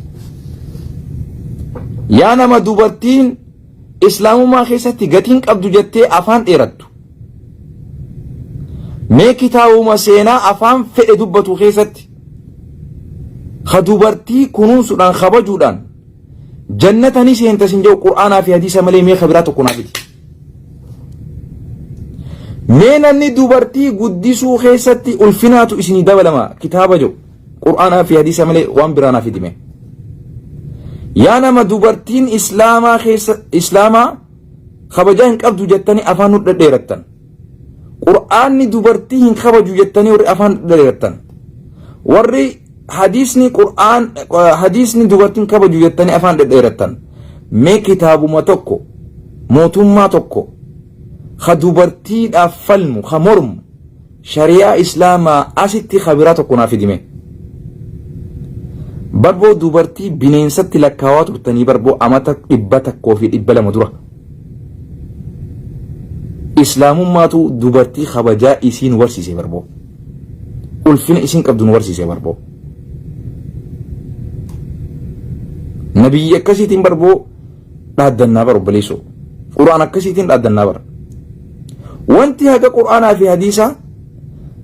Yaa nama dubartiin islaamummaa keessatti gatiin qabdu jettee afaan dheerattu. Mee kitaabuma seenaa afaan fedhe dubbatu keessatti ka dubartii kunuunsuudhaan kabajuudhaan jannata ni seenta sin jedhu qur'aanaa fi hadiisa malee mee ka biraa tokko naa fidi. Mee namni dubartii guddisuu keessatti ulfinaatu isinii dabalama kitaaba jedhu qur'aanaa fi hadiisa malee waan biraa naa fidi mee. Yaa nama dubartiin islaamaa keessa islaamaa kabajaa hin qabdu jettanii afaan nu dhedheerattan. Qur'aanni dubartii hin kabaju jettanii warri afaan dhedheerattan. Warri hadiisni qur'aan hadiisni dubartiin kabaju jettanii afaan dhedheerattan. Mee kitaabuma tokko mootummaa tokko ka dubartiidhaaf falmu ka mormu shari'aa islaamaa asitti ka biraa tokko naa fidime. Barboo dubartii bineensatti lakkaawaa turtanii barboo amata 100fi 200 dura. Islaamummaatu dubartii kabajaa isii nu barsiise barboo. Ulfina isiin qabdu nu barsiise barboo. Nabiyyi akkasiitiin barboo dhaaddannaa bar obboleessoo. Qur'aan akkasiitiin dhaaddannaa bar. Wanti haga Qur'aanaa fi hadiisaa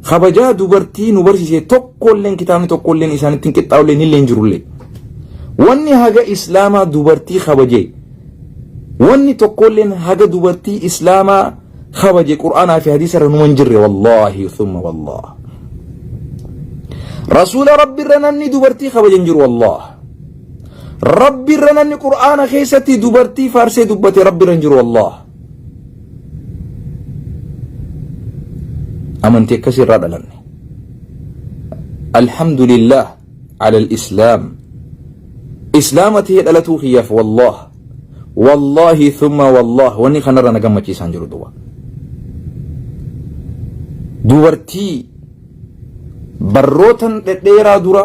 kabajaa dubartii nu barsiise tokkolleen kitaabni tokkolleen isaanitti hin qixxaa'ullee illee hin jirullee. Wanni haga Islaamaa dubartii kabajee Wanni tokkolleen haga dubartii Islaamaa kabaje Qur'aanaa fi hadiisa irra numa hin jirre wallaahi thumma wallaah. Rasuula Rabbi irra namni dubartii kabaje hin jiru wallaah. Rabbi irra namni Qur'aana keessatti dubartii faarsee dubbate Rabbi irra hin jiru wallaah. Amantii akkasii irraa dhalanne. Alhamdulillah ala al-Islaam. Islaama ta'ee dhalatuu kiyyaaf wallaah wallaahi thumma wallaah wanni kanarra na gammachiisaan jiru duuba. Dubartii barrootan dhedheeraa dura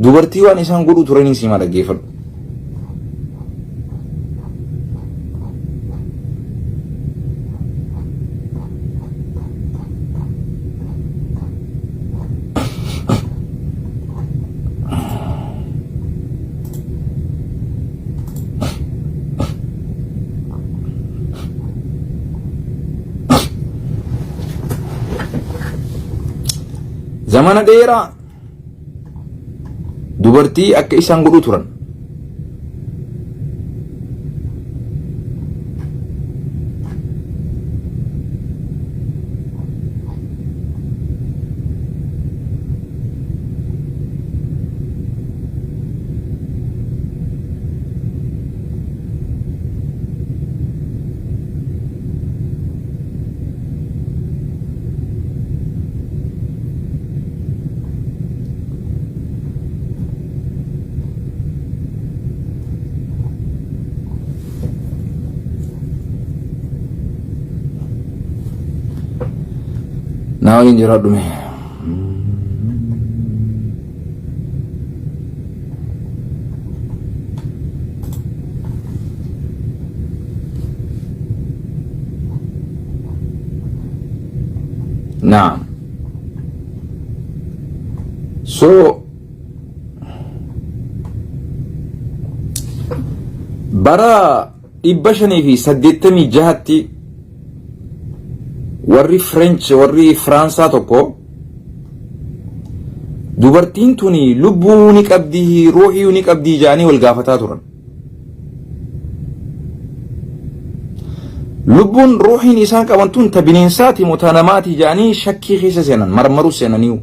dubartii waan isaan godhuu turaniin simaa dhaggeeffadhu. Zamana dheeraa dubartii akka isaan godhuu turan. Naa waliin jiraadhu mee. Naam. So bara 586tti warri French warri Firaansaa tokko dubartiin tuni lubbuu ni qabdii ruuhii ni qabdii jedhanii wal gaafataa turan. Lubbuun ruuhiin isaan qaban tun ta bineensaati moo ta namaati jedhanii shakkii keessa seenan marmaruu seenaniiru.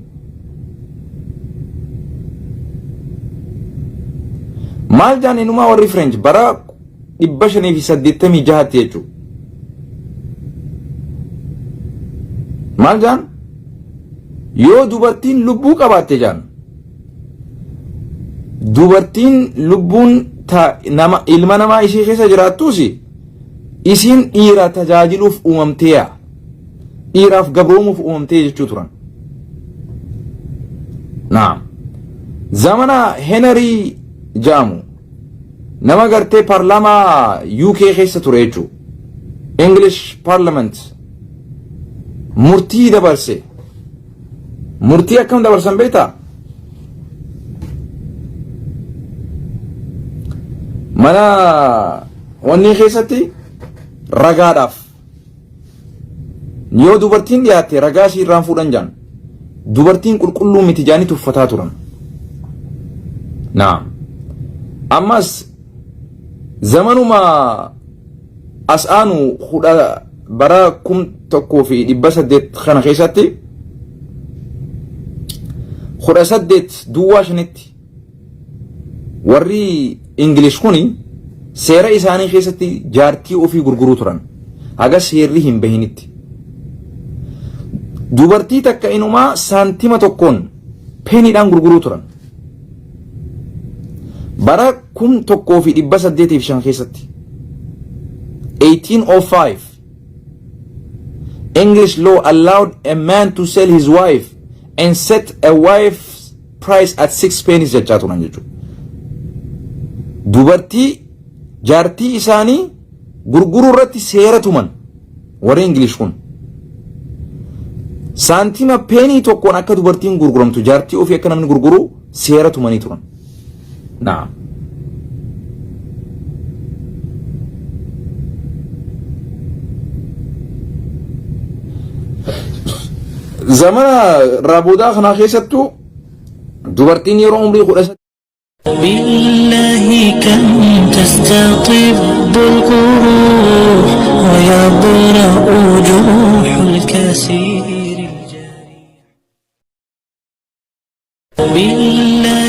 Maal jedhan inumaa warri French bara 586tti jechuudha. Maal jedhan? Yoo dubartiin lubbuu qabaatte jedhan dubartiin lubbuun ta nama ilma namaa ishee keessa jiraattus isiin dhiira tajaajiluuf uumamteeya. Dhiiraaf gabroomuuf uumamtee jechuu turan. Naam. Zamana Henry jedhamu nama gartee paarlaamaa UK keessa ture jechuudha. English Parliament murtii dabarse. Murtii akkam dabarsan beektaa? Mana wanni keessatti ragaadhaaf yoo dubartiin dhiyaatte ragaa ishii irraan fuudhan jaan dubartiin qulqulluu miti jaanii tuffataa turan. Naam. Ammas zamanuma as aanu kudha bara 1800 kana keessatti 1805tti warri Ingilish kuni seera isaanii keessatti jaartii ofii gurguruu turan haga seerri hin bahinitti. Dubartii takka inumaa saantima tokkoon peeniidhaan gurguruu turan. Bara 1805 keessatti 1805 English law allowed a man to sell his wife and set a wife's price at six pennies jechaa turan jechuudha. Dubartii jaartii isaanii gurguruu irratti seera tuman warri English kun. Saantima peenii tokkoon akka dubartiin gurguramtu jaartii ofii akka namni gurguru seera tumanii turan. Naam. Zamana irraa boodaa kanaa keessattuu dubartiin yeroo umrii kudha بالله كم تستطب القروح ويبرأ جروح الكثير الجارح بالله